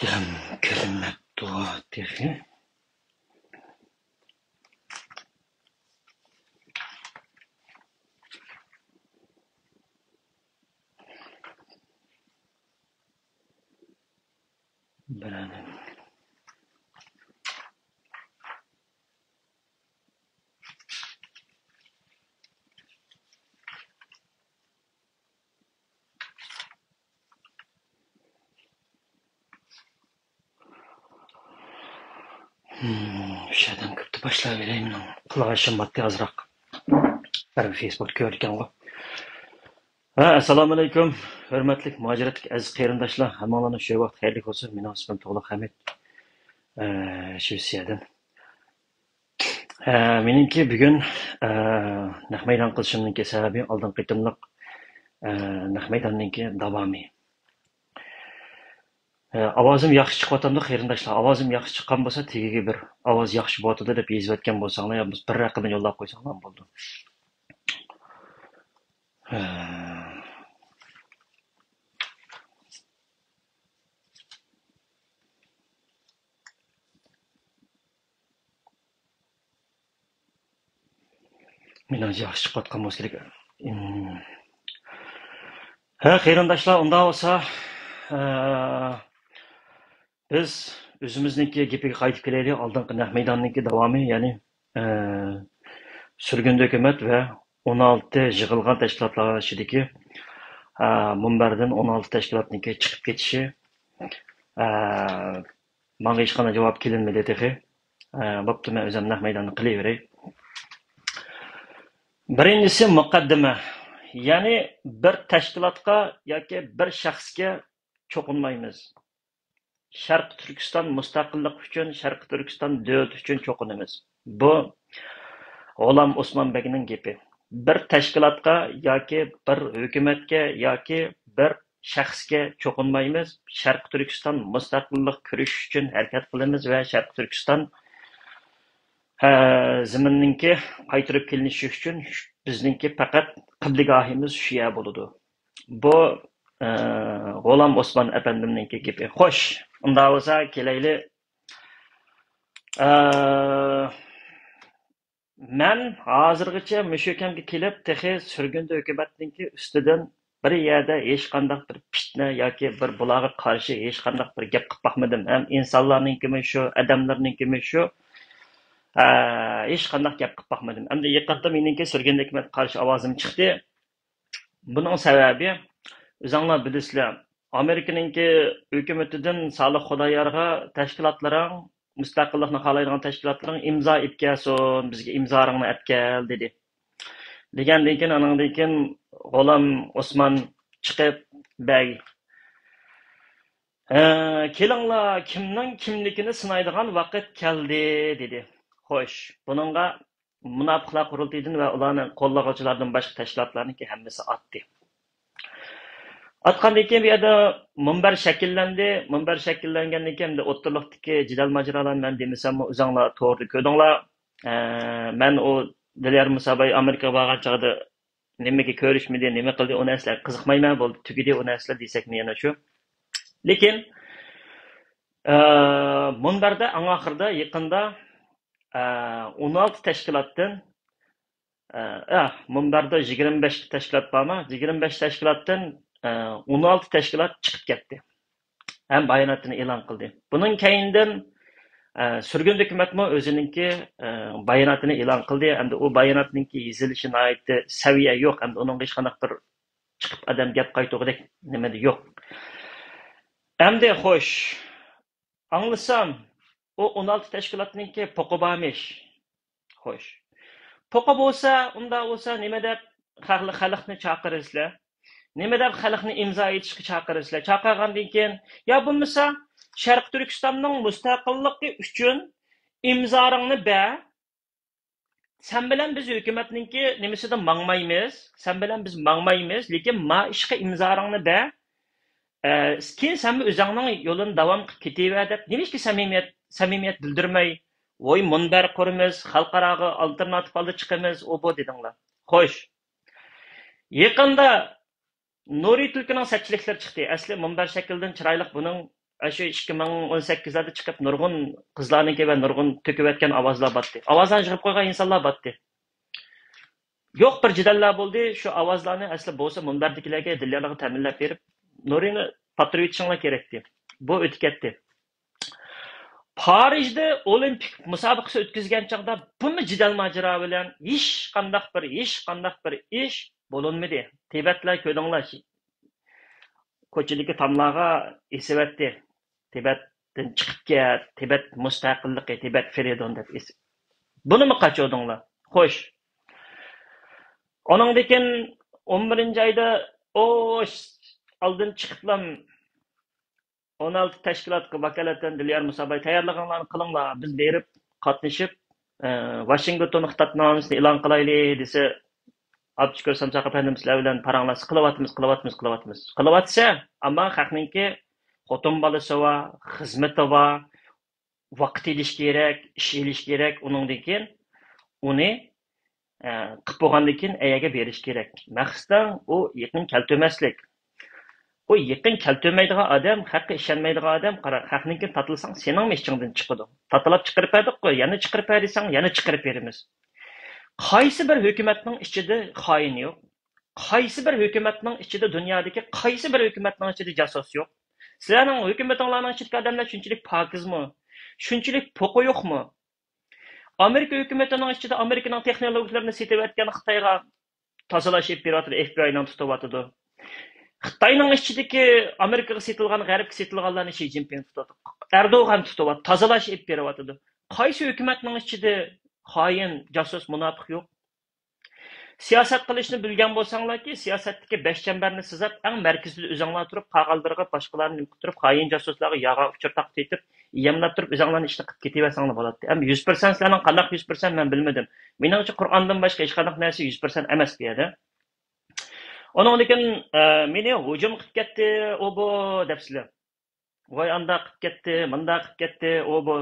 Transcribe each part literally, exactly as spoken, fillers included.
دەم كىرمەپتۇ تېخى. بىرەر مۇشۇ يەردىن كىرىپ باشلاۋېرەي، مېنىڭ قۇلاق ئىشىم باتتى ئازراق. بىر فېيسبۇك كۆرىدىكەنغۇ. ھە، ئەسسالامۇئەلەيكۇم، ھۆرمەتلىك مۇھاجىرەتتىكى ئەزىز قېرىنداشلار، ھەممىڭلارنىڭ شۇ ۋاقىت خەيرلىك بولسۇن. مېنىڭ ئىسمىم تۇغلۇق ھەمىت. ئە، شىۋېتسىيەدىن. ھە، مېنىڭكى بۈگۈن، ئە، نەق مەيدان قىلىشىمنىڭكى سەۋەبى ئالدىنقى قېتىملىق، ئە، نەق مەيداننىڭكى داۋامى. ئە، ئاۋازىم ياخشى چىقىۋاتامدۇ، قېرىنداشلار؟ ئاۋازىم ياخشى چىققان بولسا، تېگىگە بىر ئاۋاز ياخشى بولۇۋاتىدۇ دەپ يېزىۋەتكەن بولساڭلار، يا بولمىسا بىر رەقەمدىن يوللاپ قويساڭلار بولىدۇ. ھە. مېنىڭچە ياخشى چىقىۋاتقان بولسا كېرەك. ھە، قېرىنداشلار، ئۇنداق بولسا، ئە، بىز ئۆزىمىزنىڭكى گېپىگە قايتىپ كېلەيلى. ئالدىنقى نەق مەيداننىڭكى داۋامى، يەنى، ئە، سۈرگۈندە ھۆكۈمەت ۋە ئون ئالتە يىغىلغان تەشكىلاتلار ئىچىدىكى، ئە، مۇنبەردىن ئون ئالتە تەشكىلاتنىڭكى چىقىپ كېتىشى، ئە، ماڭا ھېچقانداق جاۋاب كېلىنمىدى تېخى. ئە، بوپتۇ، مەن ئۆزۈم نەق مەيداندا قىلىۋېرەي. بىرىنچىسى مۇقەددىمە. يەنى بىر تەشكىلاتقا ياكى بىر شەخسكە چوقۇنمايمىز. شەرقىي تۈركىستان مۇستەقىللىق ئۈچۈن، شەرقىي تۈركىستان دۆلىتى ئۈچۈن چوقۇنىمىز. بۇ غۇلام ئوسمان بەگنىڭ گېپى. بىر تەشكىلاتقا ياكى بىر ھۆكۈمەتكە ياكى بىر شەخسكە چوقۇنمايمىز. شەرقىي تۈركىستان مۇستەقىللىق كۈرىشى ئۈچۈن ھەرىكەت قىلىمىز ۋە شەرقىي تۈركىستان، ھە، زېمىننىڭكى قايتۇرۇپ كېلىنىشى ئۈچۈن بىزنىڭكى پەقەت قىبلىگاھىمىز شۇ يەر بولىدۇ. بۇ، ئە، غۇلام ئوسمان ئەپەندىمنىڭكى گېپى. خوش، ئۇنداق بولسا كېلەيلى. ئە، مەن ھازىرغىچە مۇشۇ يەرگە كېلىپ، تېخى سۈرگۈندە ھۆكۈمەتنىڭكى ئۈستىدىن بىر يەردە ھېچقانداق بىر پىتنە ياكى بىر بۇلارغا قارشى ھېچقانداق بىر گەپ قىلىپ باقمىدىم. ھەم ئىنسانلارنىڭكىمۇ شۇ، ئادەملەرنىڭكىمۇ شۇ، ئە، ھېچقانداق گەپ قىلىپ باقمىدىم. ئەمدى يېقىندا مېنىڭكى سۈرگۈندە ھۆكۈمەتكە قارشى ئاۋازىم چىقتى. بۇنىڭ سەۋەبى، ئۆزۈڭلار بىلىسىلەر، ئامېرىكىنىڭكى ھۆكۈمىتىدىن سالىھ خۇدايارغا تەشكىلاتلىرىڭ، مۇستەقىللىقنى خالايدىغان تەشكىلاتلىرىڭ ئىمزا ئېلىپ كەلسۇن، بىزگە ئىمزاڭلارنى ئەپ كەل، دېدى. دېگەندىن كېيىن، ئانىڭدىن كېيىن غۇلام ئوسمان چىقىپ، بەگ، ھە، كېلىڭلار، كىمنىڭ كىملىكىنى سىنايدىغان ۋاقىت كەلدى، دېدى. خوش، بۇنىڭغا مۇناپىقلار قۇرۇلتىيىدىن ۋە ئۇلارنى قوللىغۇچىلاردىن باشقا تەشكىلاتلارنىڭكى ھەممىسى ئاتتى. ئاتقاندىن كېيىن بۇ يەردە مۇنبەر شەكىللەندى. مۇنبەر شەكىللەنگەندىن كېيىن ئەمدى ئوتتۇرىلىقتىكى جېدەل ماجىرالارنى مەن دېمىسەممۇ ئۆزۈڭلار توردا كۆردۈڭلار. ئە، مەن ئۇ دىليار مۇساباي ئامېرىكىغا بارغان چاغدا نېمىگە كۆرۈشمىدى، نېمە قىلدى، ئۇ نەرسىلەرگە قىزىقمايمەن، بولدى، تۈگىدى ئۇ نەرسىلەر دېسەكمۇ يەنە شۇ. لېكىن، ئە، مۇنبەردە ئەڭ ئاخىرىدا يېقىندا، ئە، ئون ئالتە تەشكىلاتتىن، ئە، ئە، مۇنبەردە يىگىرمە بەش تەشكىلات بارمۇ؟ يىگىرمە بەش تەشكىلاتتىن، ئە، ئون ئالتە تەشكىلات چىقىپ كەتتى. ھەم باياناتىنى ئېلان قىلدى. بۇنىڭ كەينىدىن، ئە، سۈرگۈن ھۆكۈمەتمۇ ئۆزىنىڭكى، ئە، باياناتىنى ئېلان قىلدى. ئەمدى ئۇ باياناتنىڭكى يېزىلىشى ناھايىتى سەۋىيە يوق. ئەمدى ئۇنىڭغا ھېچقانداق بىر چىقىپ ئادەم گەپ قايتۇرغۇدەك نېمە يوق. ئەمدى خوش، ئاڭلىسام، ئۇ ئون ئالتە تەشكىلاتنىڭكى پوقى بارمىش. خوش. پوقى بولسا، ئۇنداق بولسا نېمە دەپ خەل-، خەلقنى چاقىرىسىلەر؟ نېمە دەپ خەلقنى ئىمزا ئېيتىشقا چاقىرىسىلەر؟ چاقىرغاندىن كېيىن، يا بولمىسا شەرقىي تۈركىستاننىڭ مۇستەقىللىقى ئۈچۈن ئىمزاڭنى بەر. سەن بىلەن بىز ھۆكۈمەتنىڭكى نېمىسىدە ماڭمايمىز، سەن بىلەن بىز ماڭمايمىز، لېكىن ما ئىشقا ئىمزاڭنى بەر. ئە، كېيىن سەنمۇ ئۆزۈڭنىڭ يولۇنى داۋام قىلىپ كېتىۋەر دەپ، نېمىشقا سەمىمىيەت، سەمىمىيەت بىلدۈرمەي، ۋوي، مۇنبەر قۇرىمىز، خەلقئاراغا ئالتېرناتىپ ھالدا چىقىمىز، ئۇ بۇ دېدىڭلار. خوش. يېقىندا نۇرى تۈلكىنىڭ سەتچىلىكلىرى چىقتى. ئەسلى مۇنبەر شەكلىدىن چىرايلىق بۇنىڭ ئاشۇ ئىككى مىڭ ئون سەككىزلەردە چىقىپ، نۇرغۇن قىزلارنىڭكى ۋە نۇرغۇن تۆكۈۋەتكەن ئاۋازلار بارتتى. ئاۋازلارنى يىغىپ قويغان ئىنسانلار بارتتى. يوق، بىر جېدەللەر بولدى. شۇ ئاۋازلارنى ئەسلى بولسا مۇنبەردىكىلەرگە، دىليارلارغا تەمىنلەپ بېرىپ، نۇرىنى پاتتۇرۇۋېتىشىڭلار كېرەكتى. بۇ ئۆتۈپ كەتتى. پارىژدا ئولىمپىك مۇسابىقىسى ئۆتكۈزگەن چاغدا بۇمۇ جېدەل ماجىرا بىلەن ھېچقانداق بىر، ھېچقانداق بىر ئىش بولۇنمىدى. تىبەتلەر كۆردۈڭلار، كوچىدىكى تاملارغا ئېسىۋەتتى. تىبەتتىن چىقىپ كەت، تىبەت مۇستەقىللىقى، تىبەت فرىدوم دەپ ئېسىپ. بۇنىمۇ قاچۇردۇڭلار. خوش. ئۇنىڭدىن كېيىن ئون بىرىنچى ئايدا، ئو، ئالدىن چىقىپلا ئون ئالتە تەشكىلاتقا ۋاكالىتەن دىليار مۇسابىقە تەييارلىقىڭلارنى قىلىڭلار، بىز بېرىپ قاتنىشىپ، ئە، ۋاشىنگتون خىتابنامىسىنى ئېلان قىلايلى دېسە، ئابدۇشۈكۈر سامساق ئەپەندىم سىلەر بىلەن پاراڭلاشسا، قىلىۋاتىمىز، قىلىۋاتىمىز، قىلىۋاتىمىز. قىلىۋاتسا، ئەمما خەقنىڭكى خوتۇن بالىسى بار، خىزمىتى بار، ۋاقىت ئېلىش كېرەك، ئىش ئېلىش كېرەك. ئۇنىڭدىن كېيىن ئۇنى، ئە، قىپ بولغاندىن كېيىن ئەيەرگە بېرىش كېرەك. مەقسىتىڭ ئۇ يېقىن كەلتۈرمەسلىك. ئۇ يېقىن كەلتۈرمەيدىغان ئادەم، خەققە ئىشەنمەيدىغان ئادەم، قارا، خەقنىڭكىن تاتىلىساڭ، سېنىڭمۇ ئىچىڭدىن چىقىدۇ. تاتىلاپ چىقىرىپ بەردۇققۇ، يەنە چىقىرىپ بەر دېسەڭ، يەنە چىقىرىپ بېرىمىز. قايسى بىر ھۆكۈمەتنىڭ ئىچىدە خائىن يوق؟ قايسى بىر ھۆكۈمەتنىڭ ئىچىدە، دۇنيادىكى قايسى بىر ھۆكۈمەتنىڭ ئىچىدە جاسۇس يوق؟ سىلەرنىڭ ھۆكۈمىتىڭلارنىڭ ئىچىدىكى ئادەملەر شۇنچىلىك پاكىزمۇ؟ شۇنچىلىك پوقى يوقمۇ؟ ئامېرىكا ھۆكۈمىتىنىڭ ئىچىدە ئامېرىكىنىڭ تېخنولوگىيىلىرىنى سېتىۋەتكەن خىتايغا تازىلاش ئېلىپ بېرىۋاتىدۇ، ئېف بى ئاينىڭ تۇتۇۋاتىدۇ. خىتاينىڭ ئىچىدىكى ئامېرىكىغا سېتىلغان، غەربكە سېتىلغانلارنى شى جىنپىڭ تۇتۇۋاتىدۇ. ئەردوغان تۇتۇۋاتىدۇ، تازىلاش ئېلىپ بېرىۋاتىدۇ. قايسى ھۆكۈمەتنىڭ ئىچىدە خائىن، جاسۇس، مۇناپىق يوق؟ سىياسەت قىلىشنى بىلگەن بولساڭلاركى، سىياسەتتىكى بەش چەمبەرنى سىزىپ، ئەڭ مەركىزىدە ئۆزۈڭلار تۇرۇپ، قاغانلىرىغا باشقىلارنى نېمە قىلىپ تۇرۇپ، خائىن جاسۇسلارغا ياغا ئۇچۇر تارقىتىپ، يەملەپ تۇرۇپ، ئۆزۈڭلارنى ئىشنى قىلىپ كېتىۋەرسەڭلار بولاتتى. ئەمما يۈز پىرسەنت سىلەرنىڭ قانداق يۈز پىرسەنت مەن بىلمىدىم. مېنىڭچە قۇرئاندىن باشقا ھېچقانداق نەرسە يۈز پىرسەنت ئەمەس بۇ يەردە. ئۇنىڭدىن كېيىن، ئە، مېنى ھۇجۇم قىلىپ كەتتى، ئۇ بۇ دەپسىلەر. ۋاي ئانداق قىلىپ كەتتى، مۇنداق قىلىپ كەتتى، ئۇ بۇ.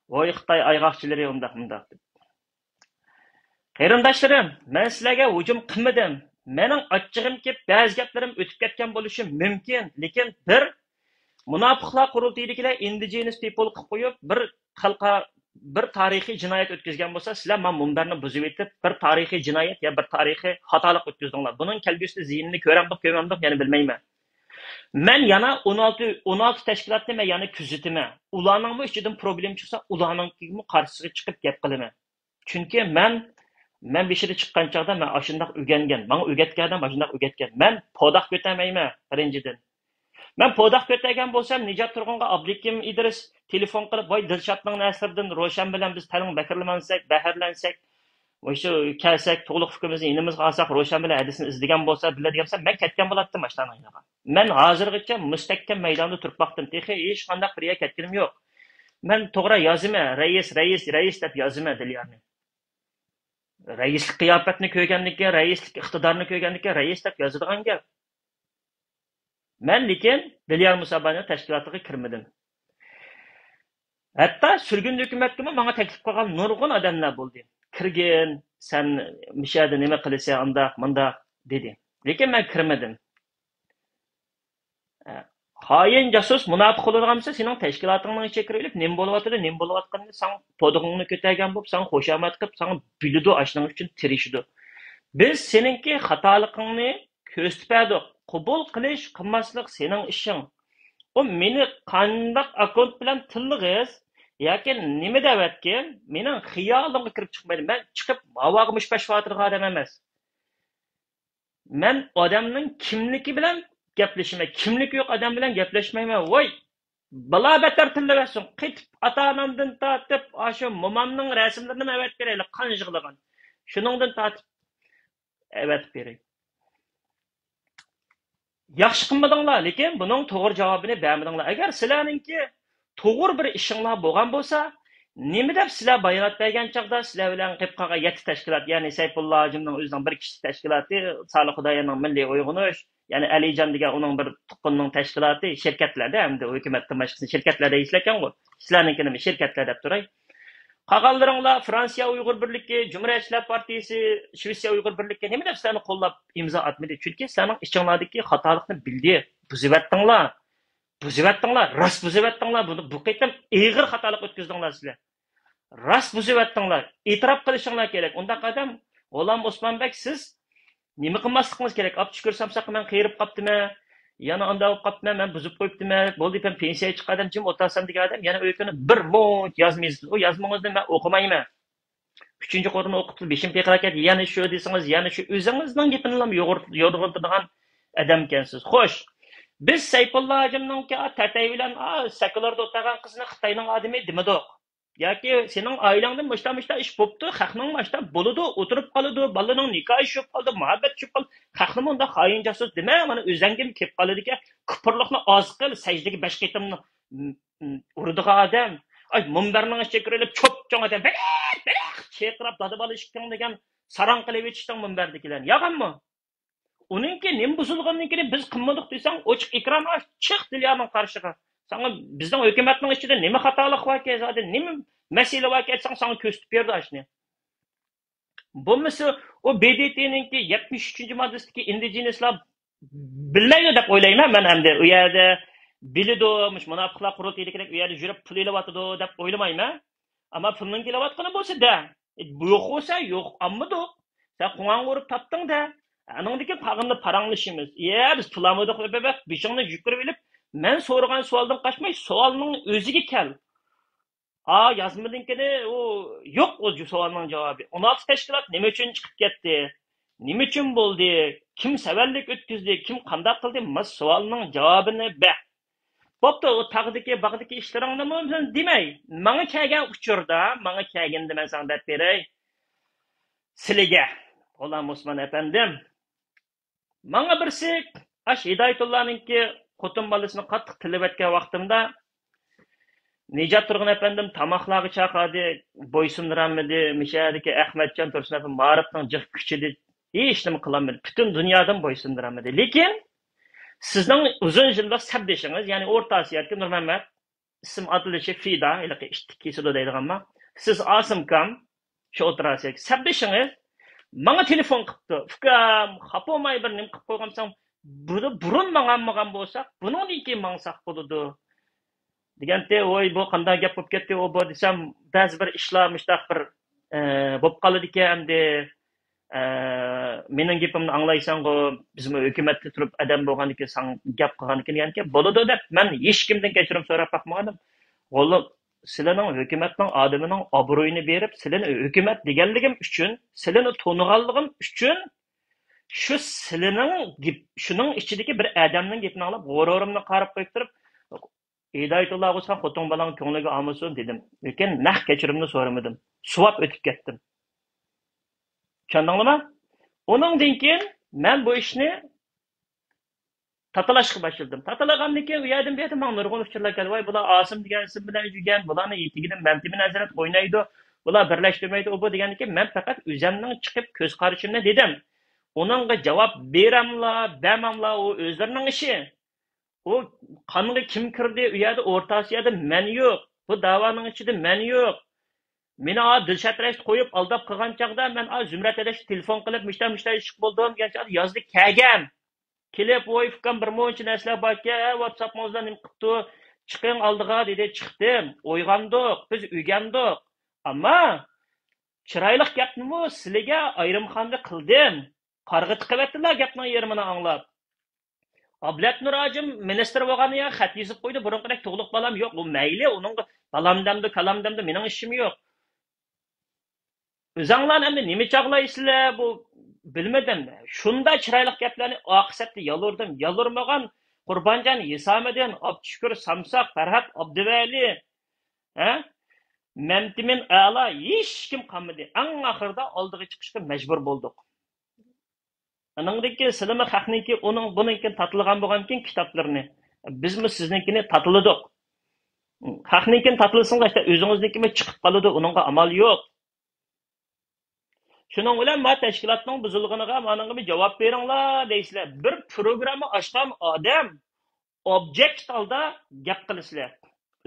ۋاي خىتاي ئايغاقچىلىرى ئۇنداق مۇنداق دەپ. قېرىنداشلىرىم، مەن سىلەرگە ھۇجۇم قىلمىدىم. مېنىڭ ئاچچىقىم كېلىپ، بەزى گەپلىرىم ئۆتۈپ كەتكەن بولۇشى مۇمكىن، لېكىن بىر مۇناپىقلار قۇرۇلتىيىدىكىلەر ئىندىجېنىس پىپل قىلىپ قويۇپ، بىر خەلقئا-، بىر تارىخىي جىنايەت ئۆتكۈزگەن بولسا، سىلەر مانا مۇنبەرنى بۇزۇۋېتىپ، بىر تارىخىي جىنايەت يا بىر تارىخىي خاتالىق ئۆتكۈزدۈڭلار. بۇنىڭ كەلگۈسىدە زىيىنىنى كۆرەمدۇق، كۆرمەمدۇق، يەنە بىلمەيمەن. مەن يەنە ئون ئالتە، ئون ئالتە تەشكىلاتنى مەن يەنە كۆزىتىمەن. ئۇلارنىڭمۇ ئىچىدىن پروبلېما چىقسا، ئۇلارنىڭكىمۇ قارشىسىغا چىقىپ گەپ قىلىمەن. چۈنكى مەن، مەن بېشىدا چىققان چاغدا مەن ئاشۇنداق ئۆگەنگەن. ماڭا ئۆگەتكەن ئادەم ئاشۇنداق ئۆگەتكەن. مەن پوداق كۆتەرمەيمەن، بىرىنچىدىن. مەن پوداق كۆتەرگەن بولسام، نىجات تۇرغۇنغا ئابلىكىم ئىدرىس تېلېفون قىلىپ، ۋاي دىلشاتنىڭ نەرسىلىرىدىن روشەن بىلەن بىز تەلىڭ بەھرىلەنسەك، بەھرىلەنسەك، مۇشۇ كەلسەك، تۇغلۇق پۇكىمىزنى يېنىمىزغا ئالساق، روشەن بىلەن ھەدىسىنى ئىزدىگەن بولسا، بىللە دېگەن بولسا، مەن كەتكەن بولاتتىم ئاشۇلارنىڭ يېنىغا. مەن ھازىرغىچە مۇستەھكەم مەيداندا تۇرۇپ باقتىم. تېخى ھېچقانداق بىر يەرگە كەتكىنىم يوق. مەن توغرا يازىمەن، رەئىس، رەئىس، رەئىس دەپ يازىمەن دىليارنى. رەئىسلىك قىياپەتنى كۆرگەندىكىن، رەئىسلىك ئىقتىدارنى كۆرگەندىكىن، رەئىس دەپ يازىدىغان گەپ. مەن لېكىن دىليار مۇسابانىڭ تەشكىلاتىغا كىرمىدىم. ھەتتا سۈرگۈن ھۆكۈمەتكىمۇ ماڭا تەكلىپ قىلغان نۇرغۇن ئادەملەر بولدى. كىرگىن، سەن مۇشۇ يەردە نېمە قىلىسەن، ئانداق، مۇنداق، دېدى. لېكىن مەن كىرمىدىم. خائىن، جاسۇس، مۇناپىق بولىدىغان بولسا، سېنىڭ تەشكىلاتىڭنىڭ ئىچىگە كىرىۋېلىپ، نېمە بولۇۋاتىدۇ، نېمە بولۇۋاتقىنىنى ساڭا پودىقىڭنى كۆتەرگەن بولۇپ، ساڭا خۇشامەت قىلىپ، ساڭا بىلىدۇ، ئاشۇنىڭ ئۈچۈن تىرىشىدۇ. بىز سېنىڭكى خاتالىقىڭنى كۆرسىتىپ بەردۇق. قوبۇل قىلىش، قىلماسلىق سېنىڭ ئىشىڭ. ئۇ مېنى قانداق ئاككونت بىلەن تىللىغىز ياكى نېمە دەۋەتكىن، مېنىڭ خىيالىمغا كىرىپ چىقمايدۇ. مەن چىقىپ ھاۋاغا مۇشت باشلاۋاتىدىغان ئادەم ئەمەس. مەن ئادەمنىڭ كىملىكى بىلەن گەپلىشىمەن، كىملىكى يوق ئادەم بىلەن گەپلەشمەيمەن. ۋاي، بالا بەتەر تىللىۋەتسۇن. قېتىپ ئاتا-ئانامدىن تارتىپ، ئاشۇ مومامنىڭ رەسىملىرىنىمۇ ئەۋەتىپ بېرەيلى، قان يىغلىغان. شۇنىڭدىن تارتىپ ئەۋەتىپ بېرەي. ياخشى قىلمىدىڭلار، لېكىن بۇنىڭ توغرا جاۋابىنى بەرمىدىڭلار. ئەگەر سىلەرنىڭكى توغرا بىر ئىشىڭلار بولغان بولسا، نېمە دەپ سىلەر بايانات بەرگەن چاغدا سىلەر بىلەن قېلىپ قالغان يەتتە تەشكىلات، يەنى سەيپۇللا ھاجىمنىڭ ئۆزىنىڭ بىر كىشىلىك تەشكىلاتى، سالىھ خۇداياننىڭ مىللىي ئويغىنىش، يەنى ئەلىجان دېگەن ئۇنىڭ بىر تۇغقىنىنىڭ تەشكىلاتى، شىركەتلەردە ئەمدى ھۆكۈمەتتىن باشقىسىنى شىركەتلەر دەيسىلەركەنغۇ، سىلەرنىڭكىنىمۇ شىركەتلەر دەپ تۇراي. قالغانلىرىڭلار فرانسىيە ئۇيغۇر بىرلىكى، جۇمھۇرىيەتچىلەر پارتىيىسى، شىۋېتسىيە ئۇيغۇر بىرلىكى نېمە دەپ سىلەرنى قوللاپ ئىمزا ئاتمىدى؟ چۈنكى سىلەرنىڭ ئىچىڭلاردىكى خاتالىقنى بىلدى، بۇزۇۋەتتىڭلار. بۇزۇۋەتتىڭلار، راست بۇزۇۋەتتىڭلار. بۇنى بۇ قېتىم ئېغىر خاتالىق ئۆتكۈزدۈڭلار سىلەر. راست بۇزۇۋەتتىڭلار. ئېتىراپ قىلىشىڭلار كېرەك. ئۇنداق ئادەم، غۇلام ئوسمانبەك، سىز نېمە قىلماسلىقىڭىز كېرەك؟ ئابدۇشۈكۈر سامساققا مەن قېرىپ قاپتىمەن، يەنە ئانداق بولۇپ قاپتىمەن، مەن بۇزۇپ قويۇپتىمەن، بولدى، مەن پېنسىيەگە چىققان ئادەم جىم ئولتۇرسام دېگەن ئادەم يەنە ئۆي كۈنى بىر مۇنچە يازما يېزىپتۇ. ئۇ يازمىڭىزنى مەن ئوقۇمايمەن. ئۈچىنچى قېتىم ئوقۇپتۇ، بېشىم پىرقىراپ كەتتى، يەنە شۇ دېسىڭىز، يەنە شۇ، ئۆزىڭىزنىڭ گېپىنىلا يورغىلىتىدىغان ئادەمكەنسىز. خوش، بىز سەيپۇللا ھاجىمنىڭكى تەتەي بىلەن سەككىلاردا ئولتۇرغان قىزنى خىتاينىڭ ئادىمى دېمىدۇق. ياكى سېنىڭ ئائىلەڭدە مۇشتا مۇشتا ئىش بوپتۇ، خەقنىڭ مۇشتا بولىدۇ، ئولتۇرۇپ قالىدۇ، بالىنىڭ نىكاھى چۈشۈپ قالدى، مۇھەببەت چۈشۈپ قالدى، خەقنى مۇنداق خائىن جاسۇس دېمە، مانا ئۆزەڭگىمۇ كېلىپ قالىدىكەن، كۇپۇرلۇقنى ئاز قىل، سەجدىگە بەش قېتىمنى ئۇرىدىغان ئادەم. ئاي، مۇنبەرنىڭ ئىچىگە كىرىپ، چوپچوڭ ئادەم، بېلىق، بېلىق چىقىرىپ، دادا بالا ئىككىڭ دېگەن ساراڭ قىلىۋېتىشتىڭ مۇنبەردىكىلەرنى. يالغانمۇ؟ ئۇنىڭكى نېمە بۇزۇلغىنىنى بىز قىلمىدۇق دېسەڭ، ئوچۇق ئېكران ئاچىق دىليانىڭ قارشىغا. ساڭا بىزنىڭ ھۆكۈمەتنىڭ ئىچىدە نېمە خاتالىق باركەن، زادى نېمە مەسىلە باركەن دېسەڭ، ساڭا كۆرسىتىپ بېرىدۇ ئاشۇنى. بولمىسا ئۇ ب د ت نىڭكى يەتمىش ئۈچىنچى ماددىسىدىكى ئىندىجېنىسلار بىلمەيدۇ دەپ ئويلايمەن مەن ئەمدى. ئۇ يەردە بىلىدۇ، مۇشۇ مۇناپىقلار قۇرۇلتىيىدىكىدەك ئۇ يەردە يۈرۈپ پۇل ئېلىۋاتىدۇ دەپ ئويلىمايمەن. ئەمما پۇلنىڭ كېلىۋاتقىنى بولسا دە. ئە، يوق بولسا يوق، ئالمىدۇق. سەن قوڭغا ئۇرۇپ تاپتىڭ دە. ئانىڭدىن كېيىن قالغىنىنى پاراڭلىشىمىز. يە، بىز پۇل ئالمىدۇق دەپ بېشىڭنى يۈكۈرۈپ ئېلىپ، مەن سورىغان سوئالدىن قاچماي، سوئالنىڭ ئۆزىگە كەل. ئا، يازمىدىن كېيىن ئۇ يوق، ئۇ سوئالنىڭ جاۋابى. ئون ئالتە تەشكىلات نېمە ئۈچۈن چىقىپ كەتتى؟ نېمە ئۈچۈن بولدى؟ كىم سەۋەنلىك ئۆتكۈزدى؟ كىم قانداق قىلدى؟ مانا سوئالنىڭ جاۋابىنى بەر. بوپتۇ، ئۇ تاغدىكى، باغدىكى ئىشلىرىڭنىمۇ دېمەي. ماڭا كەلگەن ئۇچۇردا، ماڭا كەلگىنىدە مەن ساڭا دەپ بېرەي. سىلىگە، غۇلام ئوسمان ئەپەندىم، ماڭا بىرسى، ئاش ھىدايەتۇللانىڭكى خوتۇن بالىسىنى قاتتىق تىللىۋەتكەن ۋاقتىمدا، نىجات تۇرغۇن ئەپەندىم تاماقلارغا چاقىردى، بويسۇندۇرالمىدى، مۇشۇ يەردىكى ئەخمەتجان تۇرسۇن ئەپەندىم مائارىپنىڭ جىق كۈچىدى، ھېچ نېمە قىلالمىدى. پۈتۈن دۇنيادىن بويسۇندۇرالمىدى. لېكىن سىزنىڭ ئۇزۇن يىللىق سەپدىشىڭىز، يەنى ئورتا ئاسىيادىكى نۇرمەمەت، ئىسىم ئاتىلىشى فىدا، ھېلىقى ئىتتىك كېسىدۇ دەيدىغانما، سىز ئاسىمكام، شۇ ئولتۇراسىز. سەپدىشىڭىز ماڭا تېلېفون قىپتۇ. ئۇكام، خاپا بولماي بىر نېمە قىپ قويغانساڭ، بۇ-، بۇرۇن ماڭالمىغان بولساق، بۇنىڭدىن كېيىن ماڭساق بولىدۇ. دېگەنتى، ۋوي، بۇ قانداق گەپ بولۇپ كەتتى، ئۇ بۇ دېسەم، بەزى بىر ئىشلار مۇشتاق بىر، ئە، بولۇپ قالىدىكەن ئەمدى. ئە، مېنىڭ گېپىمنى ئاڭلايسەنغۇ، بىزمۇ ھۆكۈمەتتە تۇرۇپ ئادەم بولغاندىن كېيىن ساڭا گەپ قىلغاندىن كېيىن دېگەنكى، بولىدۇ دەپ مەن ھېچكىمدىن كەچۈرۈم سوراپ باقمىغانىدىم. غۇلام، سىلەرنىڭ ھۆكۈمەتنىڭ ئادىمىنىڭ ئابرۇيىنى بېرىپ، سىلىنى ھۆكۈمەت دېگەنلىكىم ئۈچۈن، سىلىنى تونۇغانلىقىم ئۈچۈن، شۇ سىلىنىڭ گېپ-، شۇنىڭ ئىچىدىكى بىر ئادەمنىڭ گېپىنى ئاڭلاپ، غۇرۇرۇمنى قايرىپ قويۇپ تۇرۇپ، ھىدايەتۇللا ئاغۇسخان خوتۇن بالاڭ كۆڭلىگە ئالمىسۇن دېدىم. لېكىن نەق كەچۈرۈمنى سورىمىدىم. سوئاپ ئۆتۈپ كەتتىم. چۈشەندىڭلىما؟ ئۇنىڭدىن كېيىن مەن بۇ ئىشنى تاتىلاشقا باشلىدىم. تاتىلىغاندىن كېيىن ئۇ يەردىن بۇ يەردىن ماڭا نۇرغۇن ئۇچۇرلار كەلدى. ۋاي، بۇلار ئاسىم دېگەن ئىسىم بىلەن يۈرگەن، بۇلارنى ئېتىكىدىن مەمتىمىن ھەزرەت ئوينايدۇ، بۇلار بىرلەشتۈرمەيدۇ، ئۇ بۇ دېگەندىن كېيىن مەن پەقەت ئۆزەمنىڭ چىقىپ كۆز قارىشىمنى دېدىم. ئۇنىڭغا جاۋاب بېرەملا، بەرمەملا، ئۇ ئۆزلىرىنىڭ ئىشى. ئۇ قانغا كىم كىردى؟ ئۇ يەردە ئورتا ئاسىيادا مەن يوق. بۇ داۋانىڭ ئىچىدە مەن يوق. مېنى ئا دىلشات رەشىت قويۇپ ئالداپ قىلغان چاغدا مەن ئا زۇمرەت ھەدەشكە تېلېفون قىلىپ، مۇشتا مۇشتا ئىش بولدۇم دېگەن چاغدا يازدى كەلگەن. كېلىپ، ۋوي ئۇكام، بىر مۇنچە نەرسىلەر باركەن، ۋاتساپىڭىزدا نېمە قىپتۇ؟ چىقىڭ ئالدىغا دېدى، چىقتىم. ئويغاندۇق، بىز ئۆگەندۇق. ئەمما چىرايلىق گەپنىمۇ سىلىگە ئايرىمخانىدا قىلدىم. قارىغا تىقىۋەتتىلا گەپنىڭ يېرىمىنى ئاڭلاپ. ئابلەت نۇر ھاجىم مىنىستىر بولغان يەر خەت يېزىپ قويدى، بۇرۇنقىدەك تۇغلۇق بالام يوق. ئۇ مەيلى، ئۇنىڭغا بالام دەمدۇ، كالام دەمدۇ، مېنىڭ ئىشىم يوق. ئۆزەڭلارنى ئەمدى نېمە چاغلايسىلەر، بۇ بىلمىدىم. شۇنداق چىرايلىق گەپلەرنى ئاقىسەتتە يالۋۇردۇم. يالۋۇرمىغان قۇربانجان ھېسامىدىن، ئابدۇشۈكۈر سامساق، پەرھات ئابدۇۋەلى، ھە؟ مەمتىمىن ئەلا، ھېچكىم قالمىدى. ئەڭ ئاخىرىدا ئالدىغا چىقىشقا مەجبۇر بولدۇق. ئانىڭدىن كېيىن سىلىمۇ خەقنىڭكى ئۇنىڭ بۇنىڭكىن تاتىلىغان بولغاندىكىن كىتابلىرىنى، بىزمۇ سىزنىڭكىنى تاتىلىدۇق. خەقنىڭكىنى تاتىلىسىڭىز، ئۆزىڭىزنىڭكىمۇ چىقىپ قالىدۇ، ئۇنىڭغا ئامال يوق. شۇنىڭ بىلەن ما تەشكىلاتنىڭ بۇزۇلغىنىغا مانىڭغىمۇ جاۋاب بېرىڭلار دەيسىلەر. بىر پروگرامما ئاچقان ئادەم ئوبيېكتىپ ھالدا گەپ قىلىسىلەر.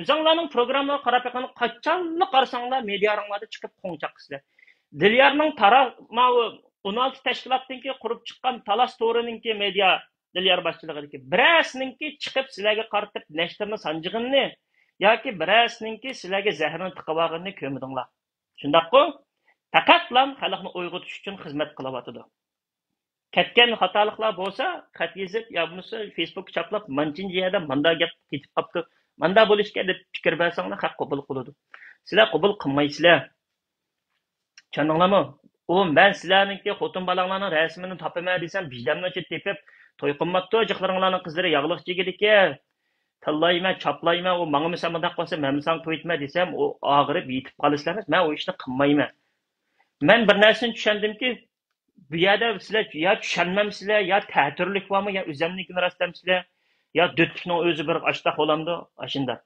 ئۆزۈڭلارنىڭ پروگراممىغا قاراپ بېقىڭلار، قاچانلا قارىساڭلار مېدىياڭلاردا چىقىپ قوڭ چاقىسىلەر. دىليارنىڭ تارا-، ماۋۇ ئون ئالتە تەشكىلاتتىن كېيىن قۇرۇپ چىققان تالاس تورىنىڭكى مېدىيا دىليار باشچىلىقىدىكى بىرەرسىنىڭكى چىقىپ سىلەرگە قارىتىپ نەشتىرنى سانجىغىنىنى ياكى بىرەرسىنىڭكى سىلەرگە زەھىرنى تىقىۋالغىنىنى كۆرمىدىڭلار. شۇنداققۇ؟ پەقەتلا خەلقنى ئويغىتىش ئۈچۈن خىزمەت قىلىۋاتىدۇ. كەتكەن خاتالىقلار بولسا، خەت يېزىپ يا بولمىسا فېيسبۇكقا چاپلاپ، مانچىنچە يەردە ماندا گەپ كېتىپ قاپتۇ، ماندا بولۇشكەن دەپ پىكىر بەرسەڭلار، خەق قوبۇل قىلىدۇ. سىلەر قوبۇل قىلمايسىلەر. چۈشەندىڭلارمۇ؟ ئۇ مەن سىلەرنىڭكى خوتۇن بالاڭلارنىڭ رەسىمىنى تاپىمەن دېسەم، ۋىجداننى ئېچىپ تېپىپ، توي قىلماپتۇ، جىقلىرىڭلارنىڭ قىزلىرى ياغلىق جىگدىكەن، تىللايمەن، چاپلايمەن، ئۇ ماڭىمۇ سەن مۇنداق قىلسا، مەنمۇ ساڭا توي ئېتىمەن دېسەم، ئۇ ئاغرىپ يېتىپ قالىسىلەر ئەمەس. مەن ئۇ ئىشنى قىلمايمەن. مەن بىر نەرسىنى چۈشەندىمكى، بۇ يەردە سىلەر يا چۈشەنمەمسىلەر، يا تەتۈرلۈك بارمۇ، يا ئۆزەمنىڭكىنى راست دەمسىلەر، يا دۆتلۈكنىڭ ئۆزى بىر ئاشتاق بولامدۇ؟ ئاشۇنداق.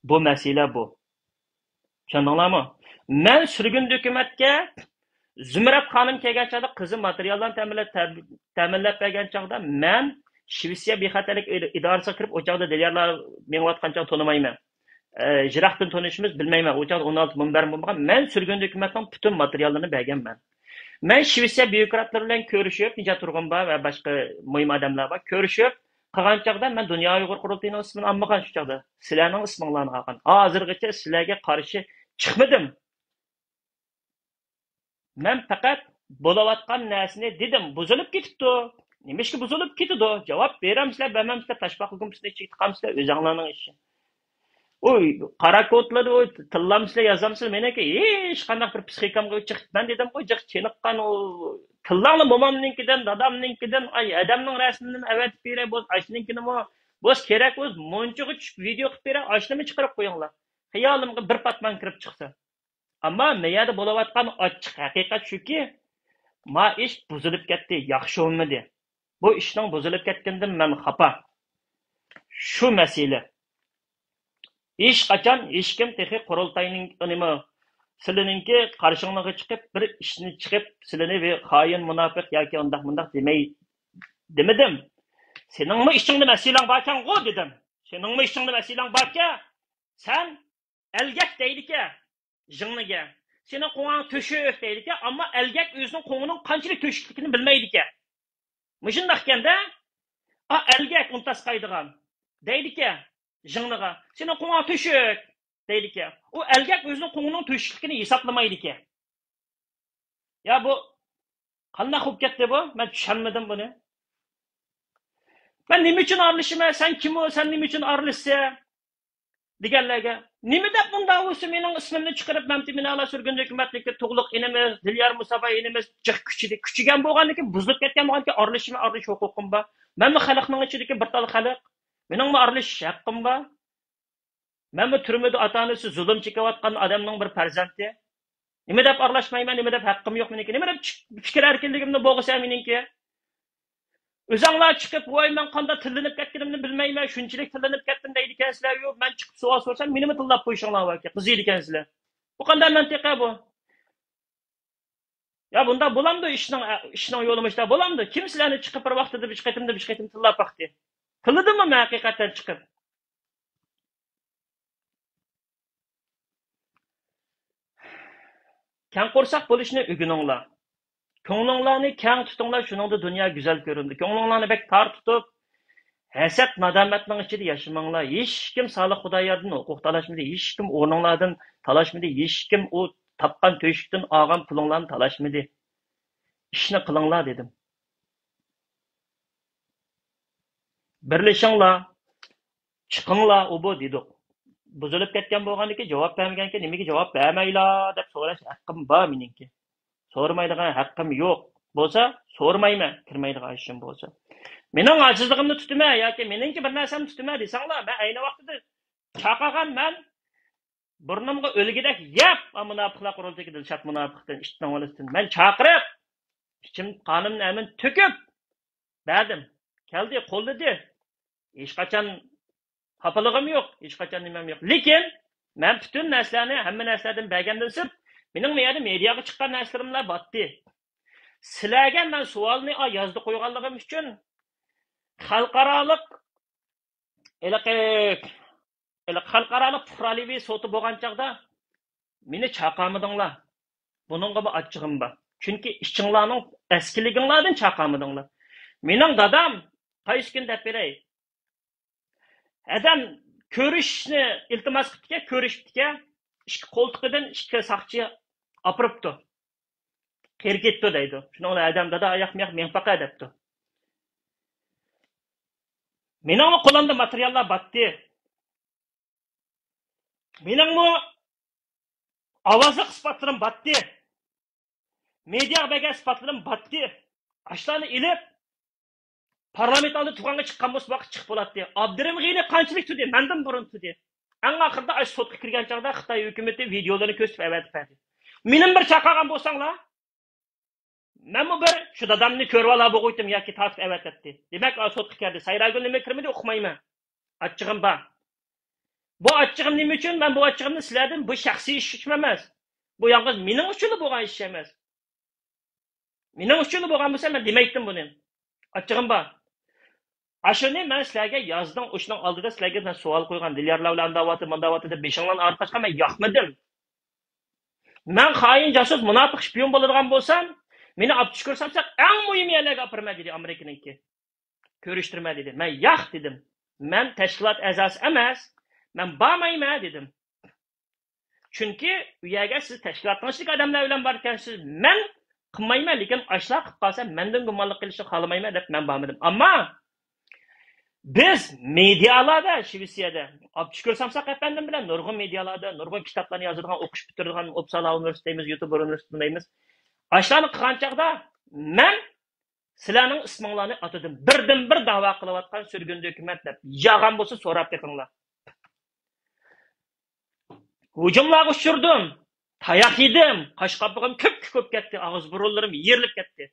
بۇ مەسىلە بۇ. چۈشەندىڭلارمۇ؟ مەن سۈرگۈندە ھۆكۈمەتكە زۇمرەت خانىم كەلگەن چاغدا، قىزى ماتېرىياللارنى تەمىنلەپ، تەب-، تەمىنلەپ بەرگەن چاغدا، مەن شىۋېتسىيە بىخەتەرلىك ئىد-، ئىدارىسىغا كىرىپ، ئۇ چاغدا دىليارلار مېڭىۋاتقان چاغ تونۇمايمەن. ئە، يىراقتىن تونۇشىمىز، بىلمەيمەن. ئۇ چاغدا ئون ئالتە مۇنبەر بولمىغان. مەن سۈرگۈندە ھۆكۈمەتنىڭ پۈتۈن ماتېرىياللىرىنى بەرگەنمەن. مەن شىۋېتسىيە بيۇروكراتلىرى بىلەن كۆرۈشۈپ، نىجات تۇرغۇن بار ۋە باشقا مۇھىم ئادەملەر بار، كۆرۈشۈپ قىلغان چاغدا مەن دۇنيا ئۇيغۇر قۇرۇلتىيىنىڭ ئىسمىنى ئالمىغان شۇ چاغدا. سىلەرنىڭ ئىسمىڭلارنى ئالغان. ھازىرغىچە سىلەرگە قارشى چىقمىدىم. مەن پەقەت بولۇۋاتقان نەرسىنى دېدىم. بۇزۇلۇپ كېتىپتۇ. نېمىشقا بۇزۇلۇپ كېتىدۇ؟ جاۋاب بېرەمسىلەر، بەرمەمسىلەر، تاشپاقا گۇمپىسىنى ئىچىگە تىقامسىلەر، ئۆزەڭلارنىڭ ئىشى. ئۇ قارا كودلىرى، ئۇ تىللامسىلەر، يازامسىلەر، مېنىڭكى ھېچقانداق بىر پسىخىكامغا چىقىپ، مەن دېدىمغۇ، جىق چېنىققان ئۇ تىللاڭلار مومامنىڭكىدىن، دادامنىڭكىدىن، ئاي، ھەدەمنىڭ رەسىمىنى ئەۋەتىپ بېرەي، بولسا ئاشۇنىڭكىنىمۇ، بولسا كېرەك بولسا مۇنچىغا چۈشۈپ ۋىدېئو قىلىپ بېرەي، ئاشۇنىمۇ چىقىرىپ قويۇڭلار. خىيالىمغا بىر پاتمان كىرىپ چىقسا. ئەمما مەيەردە بولۇۋاتقان ئاچچىق ھەقىقەت شۇكى، ما ئىش بۇزۇلۇپ كەتتى، ياخشى بولمىدى. بۇ ئىشنىڭ بۇزۇلۇپ كەتكىنىدىن مەن خاپا. شۇ مەسىلە. ھېچقاچان ھېچكىم تېخى قۇرۇلتاينىڭ، نېمە، سىلىنىڭكى قارشىڭلارغا چىقىپ، بىر ئىشنى چىقىپ، سىلىنى بىر خائىن، مۇناپىق ياكى ئۇنداق مۇنداق دېمەي، دېمىدىم. سېنىڭمۇ ئىچىڭدە مەسىلەڭ باركەنغۇ دېدىم. سېنىڭمۇ ئىچىڭدە مەسىلەڭ باركەن، سەن ئەلگەك دەيدىكەن، ژىڭنىگە. سېنىڭ قوڭۇڭ تۆشۈك دەيدىكەن، ئەمما ئەلگەك ئۆزىنىڭ قوڭىنىڭ قانچىلىك تۆشۈكلۈكىنى بىلمەيدىكەن. مۇشۇنداقكەندە، ئا، ئەلگەك ئۇنتاسقايدىغان دەيدىكەن، ژىڭنىغا. سېنىڭ قوڭۇڭ تۆشۈك دەيدىكەن. ئۇ ئەلگەك ئۆزىنىڭ قوڭىنىڭ تۆشۈكلۈكىنى ھېسابلىمايدىكەن. يا بۇ قانداق بولۇپ كەتتى بۇ؟ مەن چۈشەنمىدىم بۇنى. مەن نېمە ئۈچۈن ئارىلىشىمەن؟ سەن كىم ئۇ؟ سەن نېمە ئۈچۈن ئارىلىشىسەن؟ دېگەنلەرگە، نېمە دەپ مۇنداق بولسا مېنىڭ ئىسمىمنى چىقىرىپ، مەمتىمىن ئەلا سۈرگۈندە ھۆكۈمەتنىڭكى تۇغلۇق ئىنىمىز، دىليار مۇسابا ئىنىمىز جىق كۈچىدى. كۈچىگەن بولغاندىكىن، بۇزۇلۇپ كەتكەن بولغاندىكىن، ئارىلىشىمەن، ئارىلىشىش ھوقۇقۇم بار. مەنمۇ خەلقنىڭ ئىچىدىكى بىر تال خەلق. مېنىڭمۇ ئارىلىشىش ھەققىم بار. مەنمۇ تۈرمىدە ئاتا-ئانىسى زۇلۇم چېكىۋاتقان ئادەمنىڭ بىر پەرزەنتى. نېمە دەپ ئارىلاشمايمەن، نېمە دەپ ھەققىم يوق مېنىڭكى، نېمە دەپ چىق-، پىكىر ئەركىنلىكىمنى بوغىسەن مېنىڭكى؟ ئۆزۈڭلار چىقىپ، ۋاي، مەن قانداق تىللىنىپ كەتكىنىمنى بىلمەيمەن، شۇنچىلىك تىللىنىپ كەتتىم دەيدىكەنسىلەر، يو، مەن چىقىپ سوئال سورىسام، مېنىمۇ تىللاپ قويۇشۇڭلار باركەن، قىزىيدىكەنسىلەر. بۇ قانداق مەنتىقە بۇ؟ يا بۇنداق بولامدۇ ئىشنىڭ، ئىشنىڭ يولى مۇشۇنداق بولامدۇ؟ كىم سىلەرنى چىقىپ بىر ۋاقتىدا بىر قېتىمدا بىر قېتىم تىللاپ باقتى؟ تىللىدىممۇ مەن ھەقىقەتەن چىقىپ؟ كەڭ قورساق بولۇشنى ئۆگىنىڭلار. كۆڭلۈڭلارنى كەڭ تۇتۇڭلار، شۇنىڭدا دۇنيا گۈزەل كۆرۈنىدۇ. كۆڭلۈڭلارنى بەك تار تۇتۇپ، ھەسەت، نادامەتنىڭ ئىچىدە ياشىماڭلار. ھېچكىم سالىھ خۇداياردىن ھوقۇق تالاشمىدى، ھېچكىم ئورنۇڭلاردىن تالاشمىدى، ھېچكىم ئۇ تاپقان تۆشۈكتىن ئالغان پۇلۇڭلارنى تالاشمىدى. ئىشنى قىلىڭلار دېدىم. بىرلىشىڭلار، چىقىڭلار، ئۇ بۇ دېدۇق. بۇزۇلۇپ كەتكەن بولغاندىكىن، جاۋاب بەرمىگەنكىن، نېمىگە جاۋاب بەرمەيلا دەپ سوراش ھەققىم بار مېنىڭكى. سورىمايدىغان ھەققىم يوق بولسا، سورىمايمەن، كىرمەيدىغان ئىشىم بولسا. مېنىڭ ئاجىزلىقىمنى تۇتىمەن ياكى مېنىڭكى بىر نەرسەمنى تۇتىمەن دېسەڭلار، مەن ئەينى ۋاقتىدا چاقىغان مەن بۇرنۇمغا ئۆلگۈدەك يەپ، ئا، مۇناپىقلار قۇرۇلتىيىدىكى دىلشات مۇناپىقتىن، ئىتنىڭ بالىسىدىن. مەن چاقىرىپ، ئىچىم قانىمنى ھەممىنى تۆكۈپ بەردىم. كەلدى، قوللىدى. ھېچقاچان خاپىلىقىم يوق، ھېچقاچان نېمەم يوق. لېكىن مەن پۈتۈن نەرسىلەرنى، ھەممە نەرسىلەردىن بەرگەندىن سىرت، مېنىڭ مەيەردە مېدىياغا چىققان نەرسىلىرىملا باتتى. سىلەرگە مەن سوئالنى، ئا، يازدا قويغانلىقىم ئۈچۈن خەلقئارالىق ھېلىقى، ھېلىقى خەلقئارالىق پۇقرالىۋى سوتى بولغان چاغدا مېنى چاقىرمىدىڭلار. بۇنىڭغىمۇ ئاچچىقىم بار. چۈنكى ئىچىڭلارنىڭ ئەسكىلىكىڭلاردىن چاقىرمىدىڭلار. مېنىڭ دادام قايسى كۈنى دەپ بېرەي، ئادەم كۆرۈشۈشنى ئىلتىماس قىپتىكەن، كۆرۈشۈپتىكەن، ئىككى قولتۇقىدىن ئىككى ساقچى ئاپىرىپتۇ. قېرى كېتىپتۇ دەيدۇ. شۇنىڭ بىلەن ئادەم دادا ئاياق مىياق مېڭىپ باقاي دەپتۇ. مېنىڭمۇ قولۇمدا ماتېرىياللار باتتى. مېنىڭمۇ ئاۋازلىق ئىسپاتلىرىم باتتى. مېدىياغا بەرگەن ئىسپاتلىرىم باتتى. ئاشۇلارنى ئېلىپ، پارلامېنت ئالدىدا تۇغانغا چىققان بولسا، ۋاقىت چىقىپ بولاتتى. ئابدۇرېھىم غېنى قانچىلىك تۇردى؟ مەندىن بۇرۇن تۇردى. ئەڭ ئاخىرىدا ئاشۇ سوتقا كىرگەن چاغدا خىتاي ھۆكۈمىتى ۋىدېئولىرىنى كۆرسىتىپ ئەۋەتىپ بەردى. مېنىمۇ بىر چاقىرغان بولساڭلار، مەنمۇ بىر شۇ دادامنى كۆرۈۋالا بوغۇيتتۇم ياكى تارتىپ ئەۋەتەتتى. دېمەك، ئا، سوتقا كىردى. سايراگۈل نېمە كىرمىدى، ئۇقمايمەن. ئاچچىقىم بار. بۇ ئاچچىقىم نېمە ئۈچۈن؟ مەن بۇ ئاچچىقىمنى سىلەردىن بۇ شەخسىي ئىش ئۈچۈن ئەمەس. بۇ يالغۇز مېنىڭ ئۈچۈنلا بولغان ئىش ئەمەس. مېنىڭ ئۈچۈنلا بولغان بولسا، مەن دېمەيتتىم بۇنى. ئاچچىقىم بار. ئاشۇنى مەن سىلەرگە يازدىڭ، ئۇشنىڭ ئالدىدا سىلەرگە مەن سوئال قويغان، دىليارلار بىلەن ئانداۋاتىدۇ، مانداۋاتىدۇ دەپ بېشىڭلارنى ئاغرىتقاچقا مەن ياقمىدىم. مەن خائىن، جاسۇس، مۇناپىق، شپىيون بولىدىغان بولسام، مېنى ئابدۇشۈكۈر سامساق ئەڭ مۇھىم يەرلەرگە ئاپىرىمەن دېدى ئامېرىكىنىڭكى. كۆرۈشتۈرمە دېدى. مەن ياق دېدىم. مەن تەشكىلات ئەزاسى ئەمەس. مەن بارمايمەن دېدىم. چۈنكى ئۇ يەرگە سىز تەشكىلاتنىڭ ئىچىدىكى ئادەملەر بىلەن باركەنسىز. مەن قىلمايمەن، لېكىن ئاشۇلار قىلىپ قالسا مەندىن گۇمانلىق قىلىشنى خالىمايمەن دەپ مەن بارمىدىم. ئەمما بىز مېدىيالاردا، شىۋېتسىيەدە ئابدۇشۈكۈر سامساق ئەپەندىم بىلەن نۇرغۇن مېدىيالاردا نۇرغۇن كىتابلارنى يازىدىغان، ئوقۇش پۈتتۈرىدىغان، ئوپسالا ئۇنىۋېرسىتېتى دەيمىز، يۇتۇپ ئۇنىۋېرسىتېتى دەيمىز. ئاشۇلارنى قىلغان چاغدا مەن سىلەرنىڭ ئىسمىڭلارنى ئاتىدىم. بىردىن بىر داۋا قىلىۋاتقان سۈرگۈندە ھۆكۈمەت دەپ. يالغان بولسا سوراپ بېقىڭلار. ھۇجۇملارغا ئۇچرىدىم. تاياق يېدىم. قاش قاپىقىم كۆپكە كۆپ كەتتى. ئاغزى بۇرۇنلىرىم يېرىلىپ كەتتى.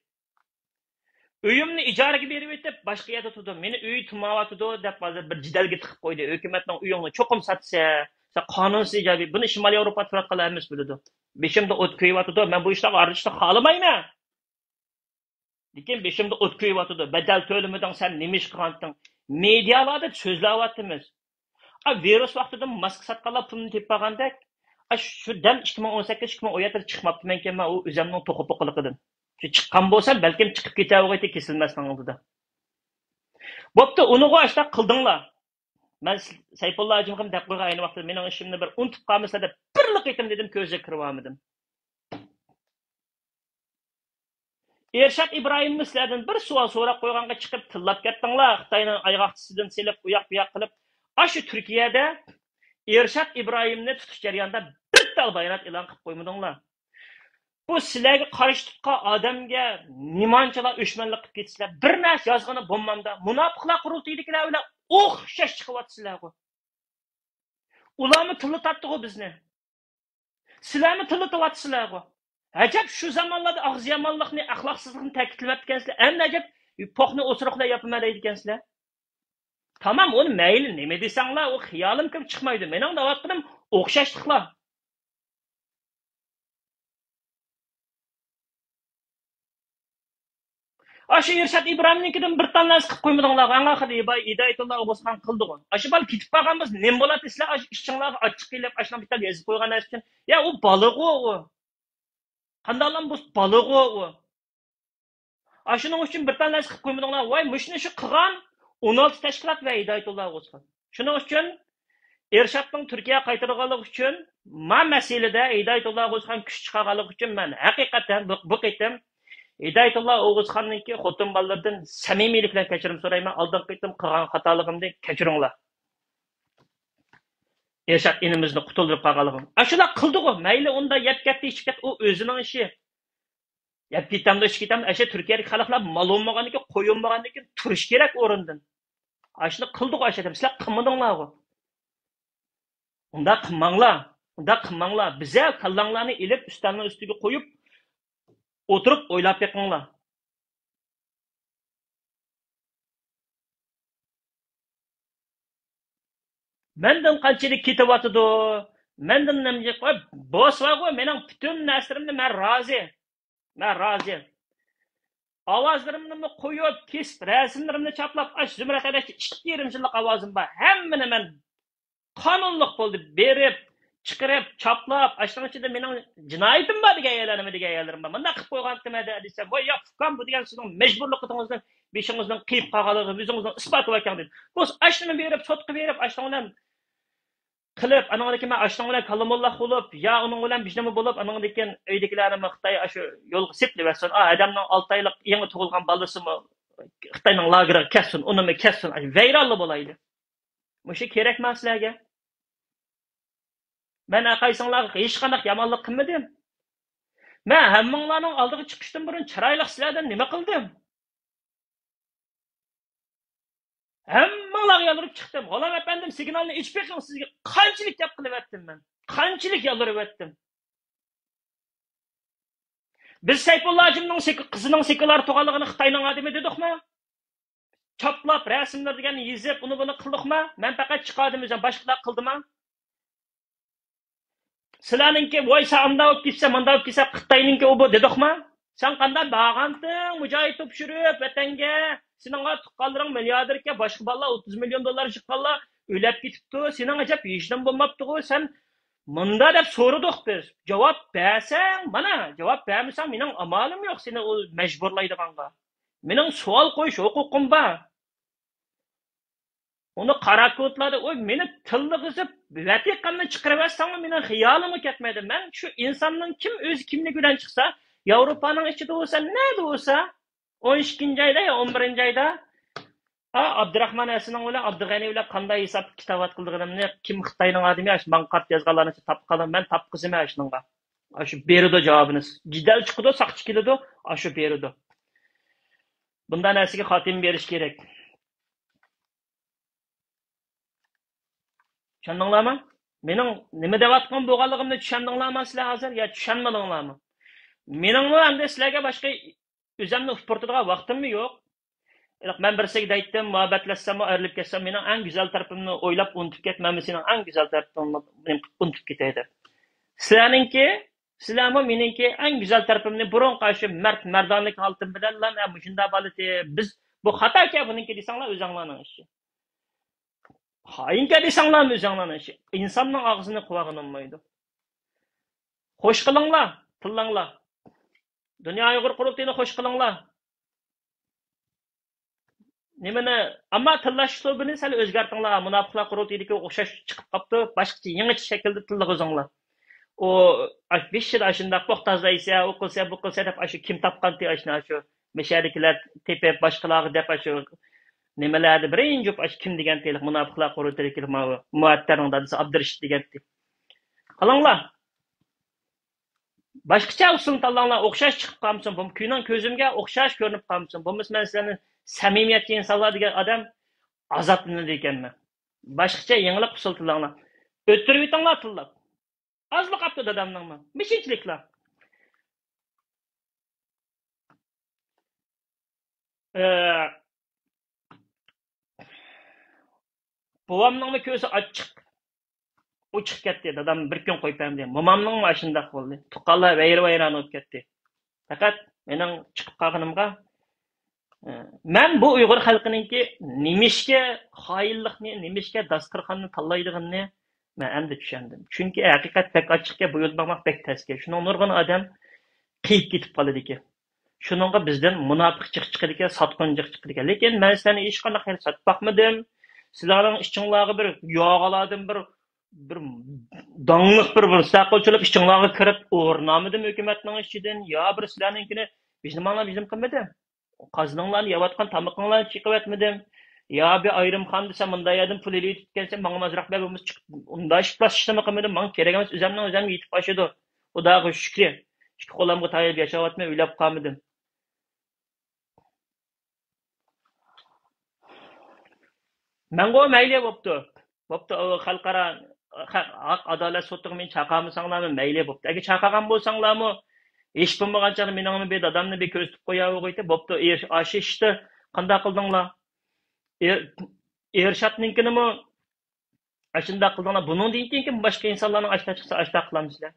ئۆيۈمنى ئىجارىگە بېرىۋېتىپ، باشقا يەردە تۇردۇم. مېنى ئۆي تۇماۋاتىدۇ دەپ ھازىر بىر جېدەلگە تىقىپ قويدى. ھۆكۈمەتنىڭ ئۆيۈڭنى چوقۇم ساتىسەن. سەن قانۇنسىز ئىجارە بېرىپ، بۇنى شىمالىي ياۋروپادا تۇرۇۋاتقانلار ھەممىسى بىلىدۇ. بېشىمدا ئوت كۆيۈۋاتىدۇ. مەن بۇ ئىشلارغا ئارىلىشىشنى خالىمايمەن. لېكىن بېشىمدا ئوت كۆيۈۋاتىدۇ. بەدەل تۆلىمىدىڭ، سەن نېمە ئىش قىلغانتىڭ؟ مېدىيالاردا سۆزلەۋاتىمىز. ئا، ۋىرۇس ۋاقتىدا ماسكا ساتقانلار پۇلنى تېپىپ ئالغاندەك. ئا، شۇ دەل ئىككى مىڭ ئون سەككىز، ئىككى مىڭ ئون يەتتىدە چىقماپتىمەنكەن مەن ئۇ ئۆزەمنىڭ توخۇ پوقىلىقىدىن. شۇ چىققان بولسام، بەلكىم چىقىپ كېتەلىگەنتىم كېسىلمەسنىڭ ئالدىدا. بوپتۇ، ئۇنىغۇ ئاشۇنداق قىلدىڭلار. مەن سەيپۇللا ھاجىمغىمۇ دەپ قويغان ئەينى ۋاقىتتا، مېنىڭ ئىشىمنى بىر ئۇنتۇپ قالمىسا دەپ بىرلا قېتىم دېدىم، كۆزىگە كىرىۋالمىدىم. ئېرشات ئىبراھىممۇ سىلەردىن بىر سوئال سوراپ قويغانغا چىقىپ تىللاپ كەتتىڭلار. خىتاينىڭ ئايغاقچىسىدىن سېلىپ، ئۇياق بۇياق قىلىپ، ئاشۇ تۈركىيەدە ئېرشات ئىبراھىمنى تۇتۇش جەريانىدا بىر تال بايانات ئېلان قىلىپ قويمىدىڭلار. بۇ سىلەرگە قارشى تۇتقان ئادەمگە نېمانچىلا ئۆچمەنلىك قىلىپ كېتىسىلەر. بىر نەرسە يازغىنى بولمامدا، مۇناپىقلار قۇرۇلتىيىدىكىلەر بىلەن ئوخشاش چىقىۋاتىسىلەرغۇ. ئۇلارمۇ تىللىتاتتىغۇ بىزنى. سىلەرمۇ تىللىتىۋاتىسىلەرغۇ. ئەجەب شۇ زامانلاردا ئەخلاقسىزلىقنى، ئەخلاقسىزلىقنى تەكىتلىمەپتىكەنسىلەر. ئەمدى ئەجەب پوقنى ئوسۇرۇقلا ياپىمەن دەيدىكەنسىلەر. تامام، ئۇنى مەيلى نېمە دېسەڭلار، ئۇ خىيالىمغا كىرىپ چىقمايدۇ. مېنىڭ دەۋاتقىنىم ئوخشاشلىقلار. ئاشۇ ئىرشات ئىبراھىمنىڭكىدىن بىر تال نەرسە قىلىپ قويمىدىڭلار. ئەڭ ئاخىرىدا ھىدايەتۇللا ئوغۇزخان قىلدىغۇ. ئاشۇ بالا كېتىپ قالغان بولسا نېمە بولاتتى؟ سىلەر ئاشۇ ئىچىڭلارغا ئاچچىق كېلىپ، ئاشۇنىڭ بىر تال يېزىپ قويغان نەرسە ئۈچۈن. يا، ئۇ بالىغۇ ئۇ. قانداقلام بولسا بالىغۇ ئۇ. ئاشۇنىڭ ئۈچۈن بىر تال نەرسە قىلىپ قويمىدىڭلار. ۋاي، مۇشۇنى شۇ قىلغان ئون ئالتە تەشكىلات ۋە ھىدايەتۇللا ئوغۇزخان. شۇنىڭ ئۈچۈن ئېرشاتنىڭ تۈركىيەگە قايتۇرغانلىقى ئۈچۈن، ما مەسىلىدە ھىدايەتۇللا ئوغۇزخان كۈچ چىقارغانلىقى ئۈچۈن مەن ھەقىقەتەن بۇ، بۇ قېتىم ھىدايەتۇللا ئوغۇزخاننىڭكى خوتۇن بالىلىرىدىن سەمىمىيلىك بىلەن كەچۈرۈم سورايمەن. ئالدىنقى قېتىم قىلغان خاتالىقىمدىن كەچۈرۈڭلار. ئېرشات ئىنىمىزنى قۇتۇلدۇرۇپ قالغانلىقىم. ئاشۇنداق قىلدىغۇ. مەيلى ئۇنداق يەپ كەتتى، ئىچىپ كەتتى، ئۇ ئۆزىنىڭ ئىشى. يەپ كېتەمدۇ، ئىچىپ كېتەمدۇ؟ ئەشە تۈركىيەدىكى خەلقلەر مالون بولغاندىن كېيىن، قويۇن بولغاندىن كېيىن تۇرۇش كېرەك ئورنىدىن. ئاشۇنى قىلدىغۇ ئاشۇ ئادەم. سىلەر قىلمىدىڭلارغۇ. ئۇنداق قىلماڭلار. ئۇنداق قىلماڭلار. بىزە كاللاڭلارنى ئېلىپ، ئۈستەلنىڭ ئۈستىگە قويۇپ، ئولتۇرۇپ ئويلاپ بېقىڭلار. مەندىن قانچىلىك كېتىۋاتىدۇ؟ مەندىن نېمە؟ بوس بارغۇ، مېنىڭ پۈتۈن نەرسىلىرىمنى مەن رازى. مەن رازى. ئاۋازلىرىمنىمۇ قويۇپ، كېسىپ، رەسىملىرىمنى چاپلاپ، ئاشۇ زۇمرەت ھەدەكچە ئىككى يېرىم يىللىق ئاۋازىم بار. ھەممىنى مەن قانۇنلۇق بولدى. بېرىپ، چىقىرىپ، چاپلاپ، ئاشۇنىڭ ئىچىدە مېنىڭ جىنايىتىم بار دېگەن يەرلەر، نېمە دېگەن يەرلىرىم بار. مۇنداق قىلىپ قويغانتىم ھەدە دېسەم، ۋاي ياق، ئۇكام، بۇ دېگەن سىزنىڭ مەجبۇرلۇقىڭىزدىن بېشىڭىزنىڭ قېيىپ قالغانلىقىنى ئۆزىڭىزنىڭ ئىسپاتى باركەن دېدى. بولسا ئاشۇنى بېرىپ، سوتقا بېرىپ، ئاشۇنىڭ بىلەن قىلىپ، ئانىڭدىن كېيىن مەن ئاشۇنىڭ بىلەن كاللىموللا بولۇپ، يا ئۇنىڭ بىلەن بىر نېمە بولۇپ، ئانىڭدىن كېيىن ئۆيدىكىلەرنىمۇ خىتاي ئاشۇ يولغا سېلىۋەتسۇن. ئا، ئادەمنىڭ ئالتە ئايلىق يېڭى تۇغۇلغان بالىسىمۇ خىتاينىڭ لاگېرىغا كەتسۇن، ئۇنىمۇ كەتسۇن، ئاشۇ ۋەيرانلا بولايلى. مۇشۇ كېرەكمۇ سىلەرگە؟ مەن ھەرقايسىڭلارغا ھېچقانداق يامانلىق قىلمىدىم. مەن ھەممىڭلارنىڭ ئالدىغا چىقىشتىن بۇرۇن چىرايلىق سىلەردىن نېمە قىلدىم؟ ھەممىڭلارغا يالۋۇرۇپ چىقتىم. غۇلام ئەپەندىم، سىگنالنى ئېچىپ بېقىڭ، سىزگە قانچىلىك گەپ قىلىۋەتتىم مەن. قانچىلىك يالۋۇرۇۋەتتىم. بىز سەيپۇللا ھاجىمنىڭ سېك-، قىزىنىڭ سېكۇلار تۇغانلىقىنى خىتاينىڭ ئادىمى دېدۇقمۇ؟ چاپلاپ، رەسىملىرى دېگەننى يېزىپ، ئۇنى بۇنى قىلدۇقمۇ؟ مەن پەقەت چىقاردىم ئۆزۈم، باشقىلار قىلدىما؟ سىلەرنىڭكى، ۋاي، سەن ئانداق بولۇپ كېتىسەن، مانداق بولۇپ كېتىسەن، خىتاينىڭكى ئۇ بۇ دېدۇقما؟ سەن قانداق بارغانتىڭ، مۇجاھىد توپ چۈشۈرۈپ ۋەتەنگە؟ سېنىڭ تۇغقانلىرىڭ مىلياردېركەن، باشقا بالىلار ئوتتۇز مىليون دوللار چىققانلار ئۆلۈپ كېتىپتۇ. سېنىڭ ئەجەب ھېچنېمە بولماپتىغۇ. سەن مۇندا دەپ سورىدۇق بىز. جاۋاب بەرسەڭ، مانا، جاۋاب بەرمىسەڭ، مېنىڭ ئامالىم يوق سېنى ئۇ مەجبۇرلايدىغانغا. مېنىڭ سوئال قويۇش ھوقۇقۇم بار. ئۇنى قارا كوتلاردا، ئۇ مېنى تىللىغۇزۇپ، ۋەتىقەمنى چىقىرىۋەتسەڭمۇ مېنىڭ خىيالىمغا كەتمەيدۇ. مەن شۇ ئىنساننىڭ كىم ئۆزى كىملىك بىلەن چىقسا، ياۋروپانىڭ ئىچىدە بولسا، نەدە بولسا، ئون ئىككىنچى ئايدا يا ئون بىرىنچى ئايدا، ئا، ئابدۇراخمان ھەسىنىڭ بىلەن ئابدۇغەنى بىلەن قانداق ھېساب كىتابات قىلىدىغىنىمنى، كىم خىتاينىڭ ئادىمى، ئاشۇ ماڭا قارىتىپ يازغانلارنى تاپقانلار، مەن تاپقۇزىمەن ئاشۇنىڭغا. ئاشۇ بېرىدۇ جاۋابىنى. جېدەل چىقىدۇ، ساقچى كېلىدۇ، ئاشۇ بېرىدۇ. بۇنداق نەرسىگە خاتىمە بېرىش كېرەك. چۈشەندىڭلارمۇ؟ مېنىڭ نېمە دەۋاتقان بولغانلىقىمنى چۈشەندىڭلارمۇ سىلەر ھازىر يا چۈشەنمىدىڭلارمۇ؟ مېنىڭمۇ ئەمدى سىلەرگە باشقا ئۆزۈمنى ئۇپپۇرتىدىغان ۋاقتىممۇ يوق. مەن بىرسىگە دەيتتىم، مۇھەببەتلەشسەممۇ، ئايرىلىپ كەتسەم، مېنىڭ ئەڭ گۈزەل تەرىپىمنى ئويلاپ ئۇنتۇپ كەت، مەنمۇ سېنىڭ ئەڭ گۈزەل تەرىپىڭنى ئۇنتۇپ كېتەي دەپ. سىلەرنىڭكى، سىلەرمۇ مېنىڭكى ئەڭ گۈزەل تەرىپىمنى بۇرۇنقى شۇ مەرد مەردانىلىك ھالىتىم بىلەنلا، مۇشۇنداق بالىتى، بىز بۇ خاتاكەن بۇنىڭكى دېسەڭلار ئۆزۈڭلارنىڭ ئىشى. خائىنكەن دېسەڭلارمۇ ئۆزۈڭلارنىڭ ئىشى. ئىنساننىڭ ئاغزىنى قىلىۋالغىلى بولمايدۇ. خوش قىلىڭلار، تىللاڭلار. دۇنيا ئۇيغۇر قۇرۇلتىيىنى خوش قىلىڭلار. نېمىنى، ئەمما تىللاش ئۇسلۇبىنى سەل ئۆزگەرتىڭلار. مۇناپىقلار قۇرۇلتىيىدىكى ئوخشاش چىقىپ قاپتۇ. باشقىچە، يېڭىچە شەكىلدە تىللىغۇزۇڭلار. ئۇ، ئاش-، بېشىدا ئاشۇنداق پوختازلايسە، ئۇ قىلسا، بۇ قىلسا دەپ، ئاشۇ كىم تاپقانتى ئاشۇنى، ئاشۇ مەشەدىكىلەر تېپىپ، باشقىلارغا دەپ، ئاشۇ نېمىلەردە بىرىنچى بولۇپ ئاشۇ كىم دېگەن تېلىق مۇناپىقلار قۇرۇلتىيىدىكى ماۋۇ مۇئەتتەرنىڭ دادىسى ئابدۇرېشىت دېگەنتى. قىلىڭلار. باشقىچە ئۇسۇلنى تاللاڭلار، ئوخشاش چىقىپ قالمىسۇن، بۇ كۈنۈڭ كۆزۈمگە ئوخشاش كۆرۈنۈپ قالمىسۇن. بولمىسا مەن سىلەرنى سەمىمىيەتچى ئىنسانلار دېگەن ئادەم ئازابلىنىدىكەنمەن. باشقىچە يېڭىلىق ئۇسۇل تاللاڭلار. ئۆتتۈرۈۋېتىڭلار تىللاپ. ئازلا قاپتۇ دادامنىڭمۇ. مىشىنچىلىكلا. ئە، بوۋامنىڭمۇ كۆزى ئاچچىق. ئۇ چىقىپ كەتتى. دادام بىر كۈن قويۇپ بەرمىدى. مومامنىڭمۇ ئاشۇنداق بولدى. تۇغقانلار ۋەيران-ۋەيران بولۇپ كەتتى. پەقەت مېنىڭ چىقىپ قالغىنىمغا، ئە، مەن بۇ ئۇيغۇر خەلقىنىڭكى نېمىشقا خائىنلىقنى، نېمىشقا داستۇرخاننى تاللايدىغىنىنى مەن ئەمدى چۈشەندىم. چۈنكى ھەقىقەت بەك ئاچچىقكەن، بۇ يولدا ماڭماق بەك تەسكەن. شۇنىڭ نۇرغۇن ئادەم قېيىپ كېتىپ قالىدىكەن. شۇنىڭغا بىزدىن مۇناپىق جىق چىقىدىكەن، ساتقۇن جىق چىقىدىكەن. لېكىن مەن سىلەرنى ھېچقانداق يەردە ساتىپ باقمىدىم. سىلەرنىڭ ئىچىڭلارغا بىر ياغىلاردىن بىر، بىر داڭلىق بىر، بىر ساقىلچىلىق ئىچىڭلارغا كىرىپ ئورۇن ئالمىدىم ھۆكۈمەتنىڭ ئىچىدىن. يا بىر سىلەرنىڭكىنى بىزنى ماڭا بىزنى قىلمىدىم. قازىنىڭلارنى يەۋاتقان تامىقىڭلارنى چېقىۋەتمىدىم. يا بىر ئايرىم خان دېسە، مۇنداق يەردىن پۇل ئېلىۋېتىپتىكەنسەن، ماڭا ئازراق بەر، بولمىسا چىقىپ، ئۇنداق ئىپلاس ئىشلىرىمۇ قىلمىدىم. ماڭا كېرەك ئەمەس، ئۆزۈمنىڭ ئۆزۈمگە يېتىپ ئاشىدۇ. خۇداغا شۈكرى. ئىككى قولۇمغا تايىنىپ ياشاۋاتىمەن، ئۆيلەپ قالمىدىم. مەنغۇ مەيلى بوپتۇ. بوپتۇ، ئۇ خەلقئارا ھەق، ھەق ئادالەت سوتىغا مېنى چاقىرمىساڭلارمۇ مەيلى بوپتۇ. ئەگەر چاقىرغان بولساڭلارمۇ، ھېچ بولمىغان چاغدا مېنىڭمۇ بىر دادامنى بىر كۆرسىتىپ قوياۋېرىڭلار. بوپتۇ، ئېر-، ئاشۇ ئىشتا قانداق قىلدىڭلار؟ ئېر-، ئېرشاتنىڭكىنىمۇ ئاشۇنداق قىلدىڭلار. بۇنىڭدىن كېيىن باشقا ئىنسانلارنىڭ ئاشۇنداق چىقسا، ئاشۇنداق قىلامسىلەر؟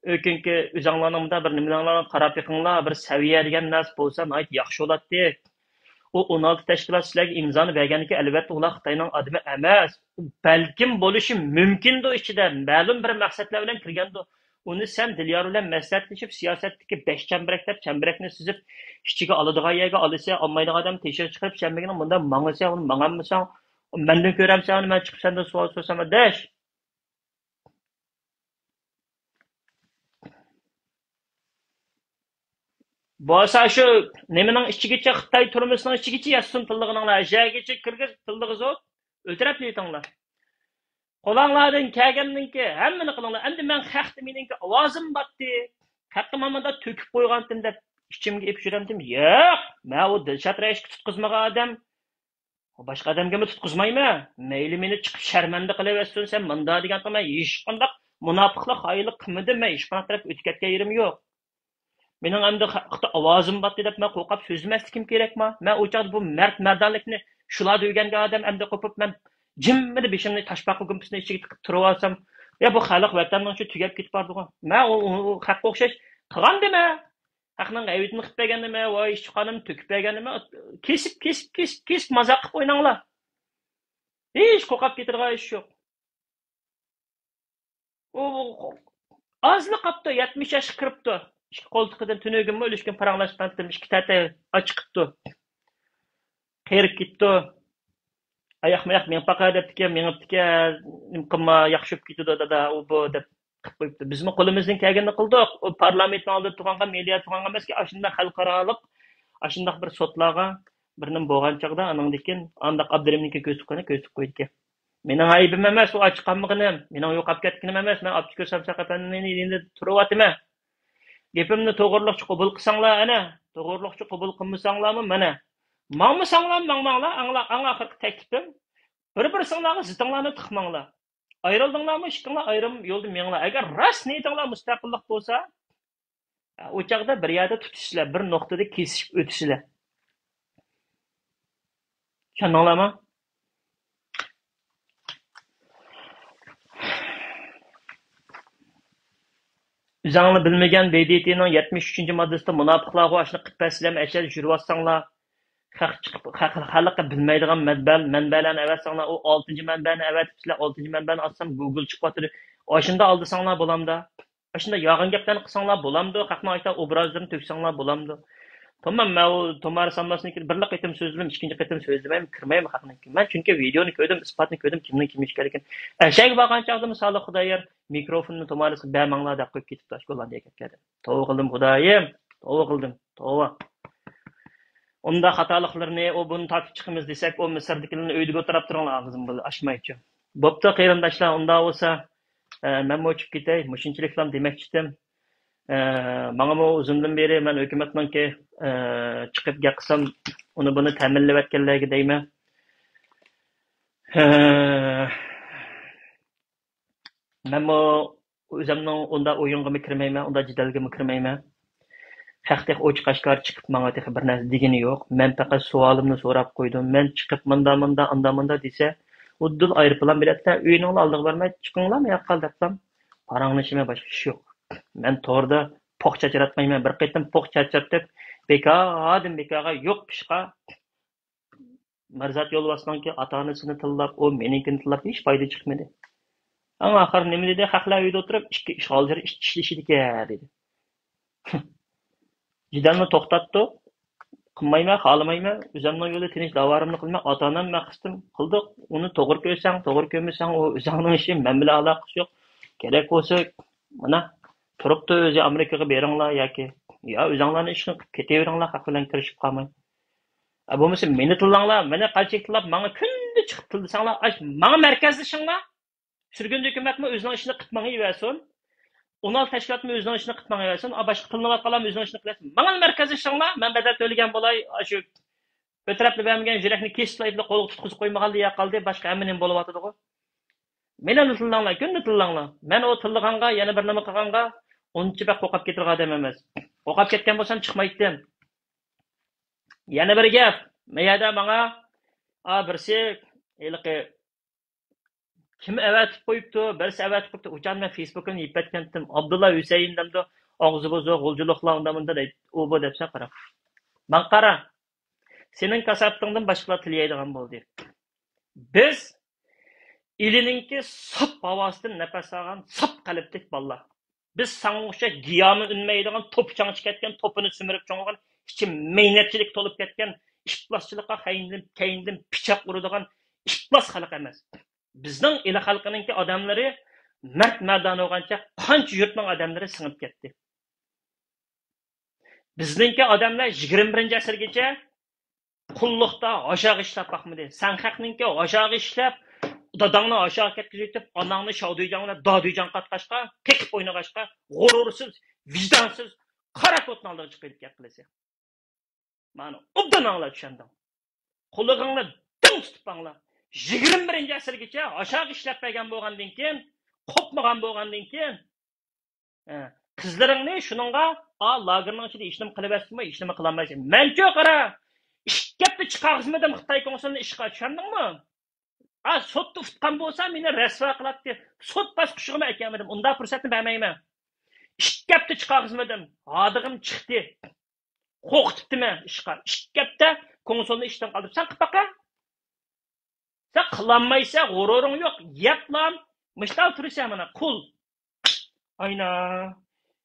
ئۆكۈنكى، ئۆزۈڭلارنىڭ مۇنداق بىر نېمىلەرگە قاراپ بېقىڭلار، بىر سەۋىيە دېگەن نەرسە بولسا ناھايىتى ياخشى بولاتتى. ئۇ ئون ئالتە تەشكىلات سىلەرگە ئىمزانى بەرگەنىكەن، ئەلۋەتتە ئۇلار خىتاينىڭ ئادىمى ئەمەس. بەلكىم بولۇشى مۇمكىندۇ ئىچىدە، مەلۇم بىر مەقسەتلەر بىلەن كىرگەندۇ. ئۇنى سەن دىليار بىلەن مەسلىھەتلىشىپ، سىياسەتتىكى بەش چەمبىرەك دەپ، چەمبىرەكنى سىزىپ، ئىچىگە ئالىدىغان يەرگە ئالىسەن، ئالمايدىغان ئادەم تېشىغا چىقىرىپ، سەن مېنىڭ مۇنداق ماڭىسەن، ئۇنى ماڭالمىساڭ، مەندىن كۆرەمسەن، مەن چىقىپ سەندىن سوئال سورىسام، ئاداش. بولسا شۇ نېمىنىڭ ئىچىگىچە، خىتاي تۈرمىسىنىڭ ئىچىگىچە ياتسۇن تىللىغىنىڭلار، ھەشەگىچە كىرگۈزۈپ تىللىغۇزۇپ، ئۆتۈرەپ يېتىڭلار. قولۇڭلاردىن كەلگەننىڭكى ھەممىنى قىلىڭلار. ئەمدى مەن خەقتە مېنىڭكى ئاۋازىم باتتى، خەققە مانا مۇنداق تۆكۈپ قويغانتىم دەپ ئىچىمگە ئېلىپ يۈرەمتىم. ياق، مەن ئۇ دىلشات رەئىسكە تۇتقۇزمىغان ئادەم. باشقا ئادەمگىمۇ تۇتقۇزمايمەن. مەيلى مېنى چىقىپ شەرمەندە قىلىۋەتسۇن، سەن مۇنداق دېگەن، مەن ھېچقانداق مۇناپىقلىق، خائىنلىق قىلمىدىم، مەن ھېچقانداق تەرەپكە ئۆتۈپ كەتكەن يېرىم يوق. مېنىڭ ئەمدى خەقتە ئاۋازىم باتتى دەپ مەن قورقۇپ سۆزلىمەسلىكىم كېرەكما؟ مەن ئۇ چاغدا بۇ مەرد مەردانلىكنى شۇلاردا ئۆگەنگەن ئادەم ئەمدى قوپۇپ، مەن جىممىدە بېشىمنى تاشپاقا گۇمپىسىنىڭ ئىچىگە تىقىپ تۇرۇۋالسام، يا بۇ خەلق ۋەتەننىڭ ئىچى تۈگەپ كېتىپ بارىدىغۇ. مەن ئۇ، ئۇ، ئۇ خەققە ئوخشاش قىلغاندىمەن. خەقنىڭ ھەيۋىتىنى قىلىپ بەرگەندىمەن، ۋاي ئىشچى قانىمنى تۆكۈپ بەرگەندىمەن. كېسىپ، كېسىپ، كېسىپ، كېسىپ مازاق قىلىپ ئويناڭلار. ھېچ قورقۇپ كېتىدىغان ئىش يوق. ئۇ ئازلا قاپتۇ، يەتمىش ياشقا كىرىپتۇ. ئىككى قولتۇقىدىن تۈنۈگۈنمۇ ئۈلۈشكۈن پاراڭلاشقانتىم، ئىككى تەتەي ئاچىقىپتۇ. قېرىپ كېتىپتۇ. ئاياق ماياق مېڭىپ باقاي دەپتىكەن، مېڭىپتىكەن، نېمە قىلما، ياخشى بولۇپ كېتىدۇ دادا، ئۇ بۇ دەپ قىلىپ قويۇپتۇ. بىزمۇ قولىمىزدىن كەلگىنىنى قىلدۇق. ئۇ پارلامېنتنىڭ ئالدىدا تۇرغانغا، مېدىيا تۇرغانغا ئەمەسكى، ئاشۇنداق خەلقئارالىق، ئاشۇنداق بىر سوتلارغا بىر نېمە بولغان چاغدا، ئانىڭدىن كېيىن ئانداق ئابدۇرېھىمنىڭكى كۆزىتىپ قويدى، كۆزىتىپ قويدىكەن. مېنىڭ ئەيىبىم ئەمەس ئۇ ئاچ قالمىغىنىم، مېنىڭ يوقاپ كەتكىنىم ئەمەس، مەن ئابدۇكۆرسەم ساقىپەندىنىڭ يېنىدا تۇرۇۋاتىمەن. گېپىمنى توغرۇلۇقچە قوبۇل قىلساڭلار، ئەنە، توغرۇلۇقچە قوبۇل قىلمىساڭلارمۇ، مانا، ماڭمىساڭلار ماڭماڭلار، ئەڭ، ئەڭ ئاخىرقى تەكلىپىم، بىر-بىرسىڭلارغا زىتىڭلارنى تىقماڭلار. ئايرىلدىڭلارمۇ ئىككىڭلار ئايرىم يولدا مېڭىڭلار. ئەگەر راست نىيىتىڭلار مۇستەقىللىق بولسا، ئۇ چاغدا بىر يەردە تۇتۇشىسىلەر، بىر نۇقتىدا كېسىشىپ ئۆتىسىلەر. چۈشەندىڭلارمۇ؟ ئۆزۈڭلار بىلمىگەن ب د ت نىڭ يەتمىش ئۈچىنچى ماددىسىدا مۇناپىقلارغا ئاشۇنى قىلىپ بەرسىلەرمۇ ئەشەدە يۈرۈۋاتساڭلار، خەق چىقىپ، خەق، خەلققە بىلمەيدىغان مەنبە، مەنبەلەرنى ئەۋەتسەڭلار، ئۇ ئالتىنچى مەنبەنى ئەۋەتىپسىلەر، ئالتىنچى مەنبەنى ئاچسام گوگل چىقىۋاتىدۇ. ئاشۇنداق ئالدىساڭلار بولامدا؟ ئاشۇنداق يالغان گەپلەرنى قىلساڭلار بولامدۇ؟ خەقنىڭ ئاشۇنداق ئوبرازلىرىنى تۆكسەڭلار بولامدۇ؟ تامام، مەن ئۇ تۇمار ساملاسنىڭكىنى بىرلا قېتىم سۆزلىدىم، ئىككىنچى قېتىم سۆزلىمەيمەن، كىرمەيمەن خەقنىڭكىگە. مەن چۈنكى ۋىدېونى كۆردۈم، ئىسپاتنى كۆردۈم، كىمنىڭ كىم ئىكەنلىكىنى. ئەشەگە بارغان چاغدىمۇ سالىھ خۇدايار مىكروفوننى تۇمارىسىغا بەرمەڭلار دەپ قويۇپ كېتىپتۇ، ئاشۇ گوللاندىيەگە كەلگەندە. توۋا قىلدىم خۇدايىم، توۋا قىلدىم، توۋا. ئۇنداق خاتالىقلىرىنى، ئۇ بۇنى تارتىپ چىقىمىز دېسەك، ئۇ مىسىردىكىلەرنى ئۆيدە ئولتۇراپ تۇرۇڭلار، ئاغزىم ئاچمايچۇ. بوپتۇ، قېرىنداشلار، ئۇنداق بولسا، ئە، مەنمۇ ئۇچۇپ كېتەي. مۇشۇنچىلىكلا دېمەكچىدىم. ئە، ماڭىمۇ ئۇزۇندىن بېرى مەن ھۆكۈمەتنىڭكى، ئە، چىقىپ گەپ قىلسام، ئۇنى بۇنى تەمىنلەۋەتكەنلەرگە دەيمەن. ئە، مەنمۇ ئۆزۈمنىڭ ئۇنداق ئويۇنغىمۇ كىرمەيمەن، ئۇنداق جېدەلگىمۇ كىرمەيمەن. خەق تېخى ئوچۇق ئاشكارا چىقىپ ماڭا تېخى بىر نەرسە دېگىنى يوق. مەن پەقەت سوئالىمنى سوراپ قويدۇم. مەن چىقىپ مۇندا، مۇندا، ئاندا، مۇندا دېسە، ئۇدۇل ئايروپىلان بېلەتلەر، ئۆينىڭلا ئالدىغا بارماي، چىقىڭلار، مۇياققا دەپلا پاراڭلىشىمەن، باشقا ئىش يوق. مەن توردا پوق چاچراتمايمەن. بىر قېتىم پوق چاچرىتىپ، بىكاردىن بىكارغا يوق ئىشقا مىرزات يولۋاسنىڭكى ئاتا-ئانىسىنى تىللاپ، ئۇ مېنىڭكىنى تىللاپ ھېچ پايدا چىقمىدى. ئەڭ ئاخىرى نېمە دېدى؟ خەقلەر ئۆيدە ئولتۇرۇپ، ئىككى ئىشغالچى ئىشلىشىدىكەن دېدى. جېدەلنى توختاتتۇق. قىلمايمەن، خالىمايمەن. ئۆزۈمنىڭ يولى تىنچ داۋارىمنى قىلىمەن. ئاتا-ئانام مەقسىتىم قىلدۇق. ئۇنى توغرا كۆرسەڭ، توغرا كۆرمىسەڭ، ئۇ ئۆزۈڭنىڭ ئىشى، مەن بىلەن ئالاقىسى يوق. كېرەك بولسا، مانا، تۇرۇپتۇ ئۆزى، ئامېرىكىغا بېرىڭلار ياكى، يا ئۆزۈڭلارنىڭ ئىشىنى قىلىپ كېتىۋېرىڭلار، خەق بىلەن كىرىشىپ قالماي. ئە، بولمىسا مېنى تىللاڭلار، مېنى قانچىلىك تىللاپ، ماڭا كۈندە چىقىپ تىللىساڭلار، ئاش-، ماڭا مەركەزلىشىڭلار. سۈرگۈندە ھۆكۈمەتمۇ ئۆزىنىڭ ئىشىنى قىلىپ ماڭىۋەرسۇن. ئۇنال تەشكىلاتمۇ ئۆزىنىڭ ئىشىنى قىلىپ ماڭىۋەرسۇن. ئا، باشقا تىللىنىۋاتقانلارمۇ ئۆزىنىڭ ئىشىنى قىلىۋەرسۇن. ماڭا مەركەزلىشىڭلار، مەن بەدەل تۆلىگەن بولاي، ئاشۇ ئۆترەپلا بەرمىگەن يۈرەكنى كېسىپ قولغا تۇتقۇزۇپ قويمىغانلا يا قالدى، باشقا ھەممە نېمە بولۇۋاتىدىغۇ. مېنىلا تىللاڭلار، كۈندە تىللاڭلار. مەن ئۇ تىللىغانغا، يەنە بىر نېمە قىلغانغا ئۇنچە بەك قورقۇپ كېتىدىغان ئادەم ئەمەس. قورقۇپ كەتكەن بولسام چىقمايتتىم. يەنە بىر گەپ، مەيەدە ماڭا، ئا، بىرسى، ھېلىقى، كىم ئەۋەتىپ قويۇپتۇ، بىرسى ئەۋەتىپ قويۇپتۇ، ئۇچان مەن فېيسبۇكىمنى يېپىۋەتكەنتىم. ئابدۇللا ھۈسەيىن دەمدۇ، ئاغزى بۇزۇق، غۇلجىلىقلار ئۇندا مۇندا دەيدۇ. ئۇ بۇ دەپسەن قاراڭ. ماڭا قارا. سېنىڭ كاساپىتىڭدىن باشقىلار تىلىيەيدىغان بولدى. بىز ئىلىنىڭكى ساپ ھاۋاسىدىن نەپەس ئالغان ساپ قەلبلىك بالىلار. بىز ساڭا ئوخشاش گىياھمۇ ئۈنمەيدىغان، توپا چاڭچى كەتكەن، توپىنى سۈمۈرۈپ چوڭىغان، ئىچى مەينەتچىلىككە تولۇپ كەتكەن، ئىپلاسچىلىققا كەينىدىن، كەينىدىن پىچاق ئۇرىدىغان ئىپلاس خەلق ئەمەس. بىزنىڭ ئىلى خەلقىنىڭكى ئادەملىرى مەرد مەردان بولغانچە قانچە يۇرتنىڭ ئادەملىرى سىڭىپ كەتتى. بىزنىڭكى ئادەملەر يىگىرمە بىرىنچى ئەسىرگىچە قۇللۇقتا ھاشاغا ئىشلەپ باقمىدى. سەن خەقنىڭكى ھاشاغا ئىشلەپ، داداڭنى ھاشاغا كەتكۈزۈۋېتىپ، ئاناڭنى شاۋدۇيجاڭ بىلەن دادۈيجاڭ قاتقاچقا، قېقىپ ئوينىغاچقا، غۇرۇرسىز، ۋىجدانسىز، قارا كوتنىڭ ئالدىغا چىقىپ كەت قىلىسەن. مانا، ئوبدان ئاڭلا، چۈشەندىڭ. قۇلىقىڭنى دىڭ تۇتۇپ ئاڭلا. يىگىرمە بىرىنچى ئەسىرگىچە ھاشاغا ئىشلەپ بەرگەن بولغاندىن كېيىن، قوپمىغان بولغاندىن كېيىن، ئە، قىزلىرىڭنى شۇنىڭغا، ئا، لاگېرنىڭ ئىچىدە ھېچنېمە قىلىۋەتسىمۇ، ھېچنېمە قىلالمايسەن. مەنچۇ قارا، ئىككى ھەپتە چىقارغۇزمىدىم خىتاي كونسۇلىنى ئىشقا، چۈشەندىڭمۇ؟ ئا، سوتتا ئۇتقان بولسا، مېنى رەسۋا قىلاتتى. سوت باسقۇچىغىمۇ ئەكەلمىدىم. ئۇنداق پۇرسەتنى بەرمەيمەن. ئىككى ھەپتە چىقارغۇزمىدىم. ھادىغىم چىقتى. قورقۇتۇپتىمەن ئىشقا. ئىككى ھەپتە كونسۇلنى ئىشتىن قالدۇرۇپ، سەن قىلىپ باقە. سەن قىلالمايسەن، غۇرۇرۇڭ يوق. يەپلا مۇشتاق تۇرىسەن مانا، قۇل. ئاينا.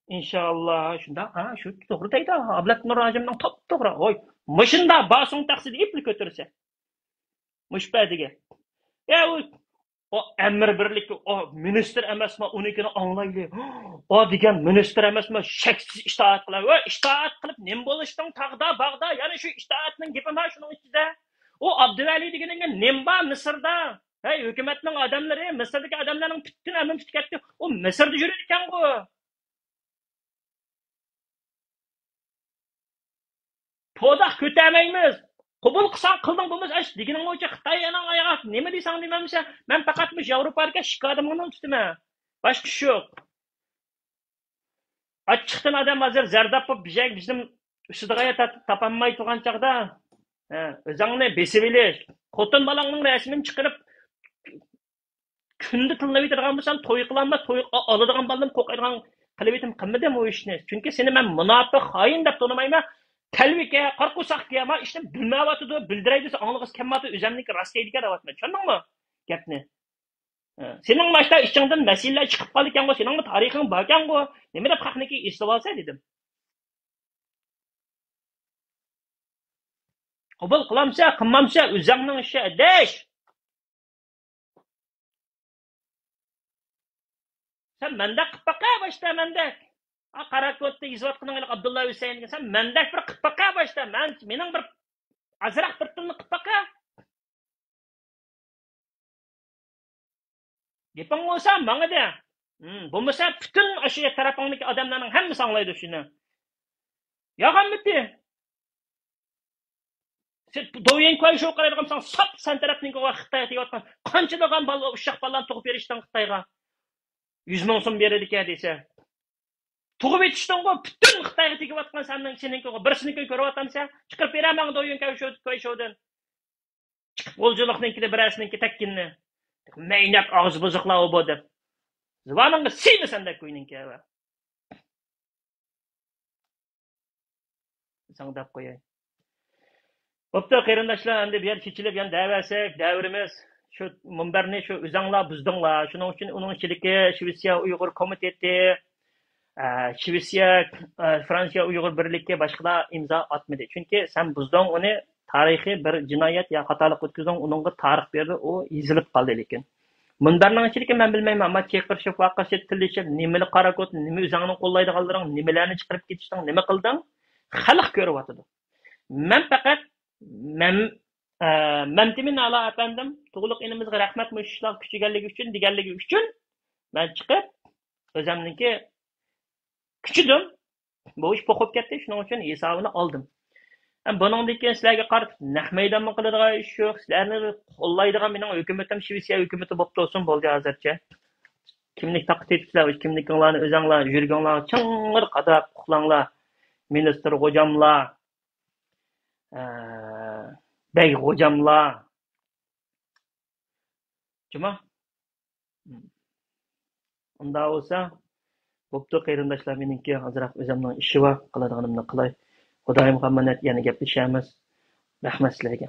ئىنشاللا، شۇنداق، ھا، شۇ توغرا دەيدۇ. ئابلەت نۇر ھاجىمنىڭ توپتوغرا. ھوي، مۇشۇنداق باسۇڭ تەخسىدە ئېپلا كۆتۈرسە. مۇشۇ پەدىگە. يا، ئۇ، ئۇ ئەمىر بىرلىكى، ئۇ مىنىستىر ئەمەسما، ئۇنىڭكىنى ئاڭلايلى. ئۇ دېگەن مىنىستىر ئەمەسما، شەكسىز ئىتائەت قىلار. ۋە ئىتائەت قىلىپ نېمە بولۇشتۇڭ تاغدا، باغدا؟ يەنە شۇ ئىتائەتنىڭ گېپى بار شۇنىڭ ئىچىدە. ئۇ ئابدۇۋەلى دېگىنىڭگە نېمە بار مىسىردا؟ ھەي، ھۆكۈمەتنىڭ ئادەملىرى، مىسىردىكى ئادەملەرنىڭ پۈتۈن ھەممىسى پۈتۈپ كەتتى. ئۇ مىسىردا يۈرىدىكەنغۇ. پوداق كۆتەرمەيمىز. قوبۇل قىلساڭ قىلدىڭ، بولمىسا ئاش دېگىنىڭ بويىچە خىتاي ئاناڭ ئاياغا نېمە دېسەڭ دېمەمسەن. مەن پەقەت مۇشۇ ياۋروپادىكى ئىككى ئادەمنى تۇتىمەن. باشقا ئىش يوق. ئاچچىقتىن ئادەم ھازىر زەرداب بولۇپ، بىزنىڭ ئۈستىدىغا تاپالماي تۇرغان چاغدا، ھە، ئۆزۈڭنى بېسىۋېلىش. خوتۇن بالاڭنىڭ رەسىمىنى چىقىرىپ، كۈندە تىللىۋېتىدىغان بولسام، توي قىلالماس، توي ئالىدىغان بالىدىن قورقىدىغان قىلىۋېتىم قىلمىدىم ئۇ ئىشنى. چۈنكى سېنى مەن مۇناپىق، خائىن دەپ تونۇمايمەن. تەلۋىكە، قارا قورساق كىيەما ئىشنى بىلمەيۋاتىدۇ، بىلدىرەي دېسە ئاڭلىغۇسى كەلمەيۋاتىدۇ، ئۆزەمنىڭكى راست دەيدىكەن دەۋاتىمەن. چۈشەندىڭمۇ گەپنى؟ ھە. سېنىڭ ماشتا ئىچىڭدىن مەسىلىلەر چىقىپ قالىدىكەنغۇ، سېنىڭمۇ تارىخىڭ باركەنغۇ، نېمە دەپ خەقنىڭكى ئېسىلىۋالسا دېدىم. قوبۇل قىلامسە، قىلمامسە، ئۆزۈڭنىڭ ئىشى، ئاداش. سەن مەندەك قىپ باقە باشتا، مەندەك. ئا، قارا كوتتا يېزىۋاتقىنىڭ ھېلىقى ئابدۇللا ھۈسەيىن دېگەن. سەن مەندەك بىر قىپ باقە باشتا. مەن، مېنىڭ بىر ئازراق بىر تىلنى قىپ باقە. گېپىڭ بولسا ماڭا دە. ھىم، بولمىسا پۈتۈن ئاشۇ تەرەپىڭدىكى ئادەملەرنىڭ ھەممىسى ئاڭلايدۇ شۇنى. ياغانمىتى؟ سەن دويۈەن كۇەيشو قارايدىغان بولساڭ، ساپ سەن تەرەپنىڭكى خىتايغا تېگىۋاتقان. قانچىلىغان بالا، ئۇششاق بالىلارنى تۇغۇپ بېرىشتىڭ خىتايغا. يۈز مىڭ سوم بېرىدىكەن دېسە. تۇغۇپ يېتىشتىڭغۇ، پۈتۈن خىتايغا تېگىۋاتقان سەننىڭ، سېنىڭكىغۇ. بىرسىنىڭكىنى كۆرۈۋاتامسەن؟ چىقىرىپ بېرە ماڭا دويۈەن كۇەيشو، كۇەيشودىن. چىقىپ غۇلجىلىقنىڭكىدە بىرەرسىنىڭكى تەككىننى. مەينەت ئاغزى بۇزۇقلار ئۇ بۇ دەپ. زۇۋانىڭغا سىيمىسۇن دەپ كوينىڭكى. ساڭا دەپ قوياي. بوپتۇ، قېرىنداشلار، ئەمدى بۇ يەر چېچىلىپ يەنە دەۋەرسەك، دەۋېرىمىز. شۇ مۇنبەرنى شۇ ئۆزەڭلار بۇزدۇڭلار. شۇنىڭ ئۈچۈن ئۇنىڭ ئىچىدىكى شىۋېتسىيە ئۇيغۇر كومىتېتى، ئە، شىۋېتسىيە، ئە، فرانسىيە ئۇيغۇر بىرلىكى باشقىلار ئىمزا ئاتمىدى. چۈنكى سەن بۇزدۇڭ ئۇنى، تارىخىي بىر جىنايەت يا خاتالىق ئۆتكۈزدۈڭ، ئۇنىڭغا تارىخ بېرىلدى، ئۇ يېزىلىپ قالدى. لېكىن مۇنبەرنىڭ ئىچىدىكى مەن بىلمەيمەن، ئەمما چېقىرىشىپ، ۋارقىرىشىپ، تىللىشىپ، نېمىلا قارا كوت، نېمە ئۆزۈڭنى قوللايدىغانلىرىڭ، نېمىلەرنى چىقىرىپ كېتىشتىڭ، نېمە قىلدىڭ، خەلق كۆرۈۋاتىدۇ. مەن پەقەت مەم-، ئە، مەمتىمىن ئەلا ئەپەندىم، تۇغلۇق ئىنىمىزغا رەھمەت، مۇشۇ ئىشلارغا كۈچىگەنلىكى ئۈچۈن، دېگەنلىكى ئۈچۈن مەن چىقىپ، ئۆزۈمنىڭكى كۈچىدىم. بۇ ئىش پوقۇپ كەتتى، شۇنىڭ ئۈچۈن ھېسابىنى ئالدىم. ھەم بۇنىڭدىن كېيىن سىلەرگە قارىتىپ نەق مەيدانمۇ قىلىدىغان ئىش يوق. سىلەرنى قوللايدىغان مېنىڭ ھۆكۈمىتىم شىۋېتسىيە ھۆكۈمىتى بولۇپ تۇرسۇن، بولدى ھازىرچە. كىملىك تاقىتىپ سىلەر، كىملىكىڭلارنى ئۆزەڭلار، يۈرىكىڭلارغا چىڭ قاداپ ئۇخلاڭلار. مىنىستىر غوجاملار، ئە، بەگ غوجاملار. جۇما؟ ئۇنداق بولسا، بوپتۇ، قېرىنداشلار، مېنىڭكى ئازراق ئۆزۈمنىڭ ئىشى بار، قىلىدىغىنىمنى قىلاي. خۇدايىم ئامانەت، يەنە گەپلىشەرمىز. رەھمەت سىلەرگە.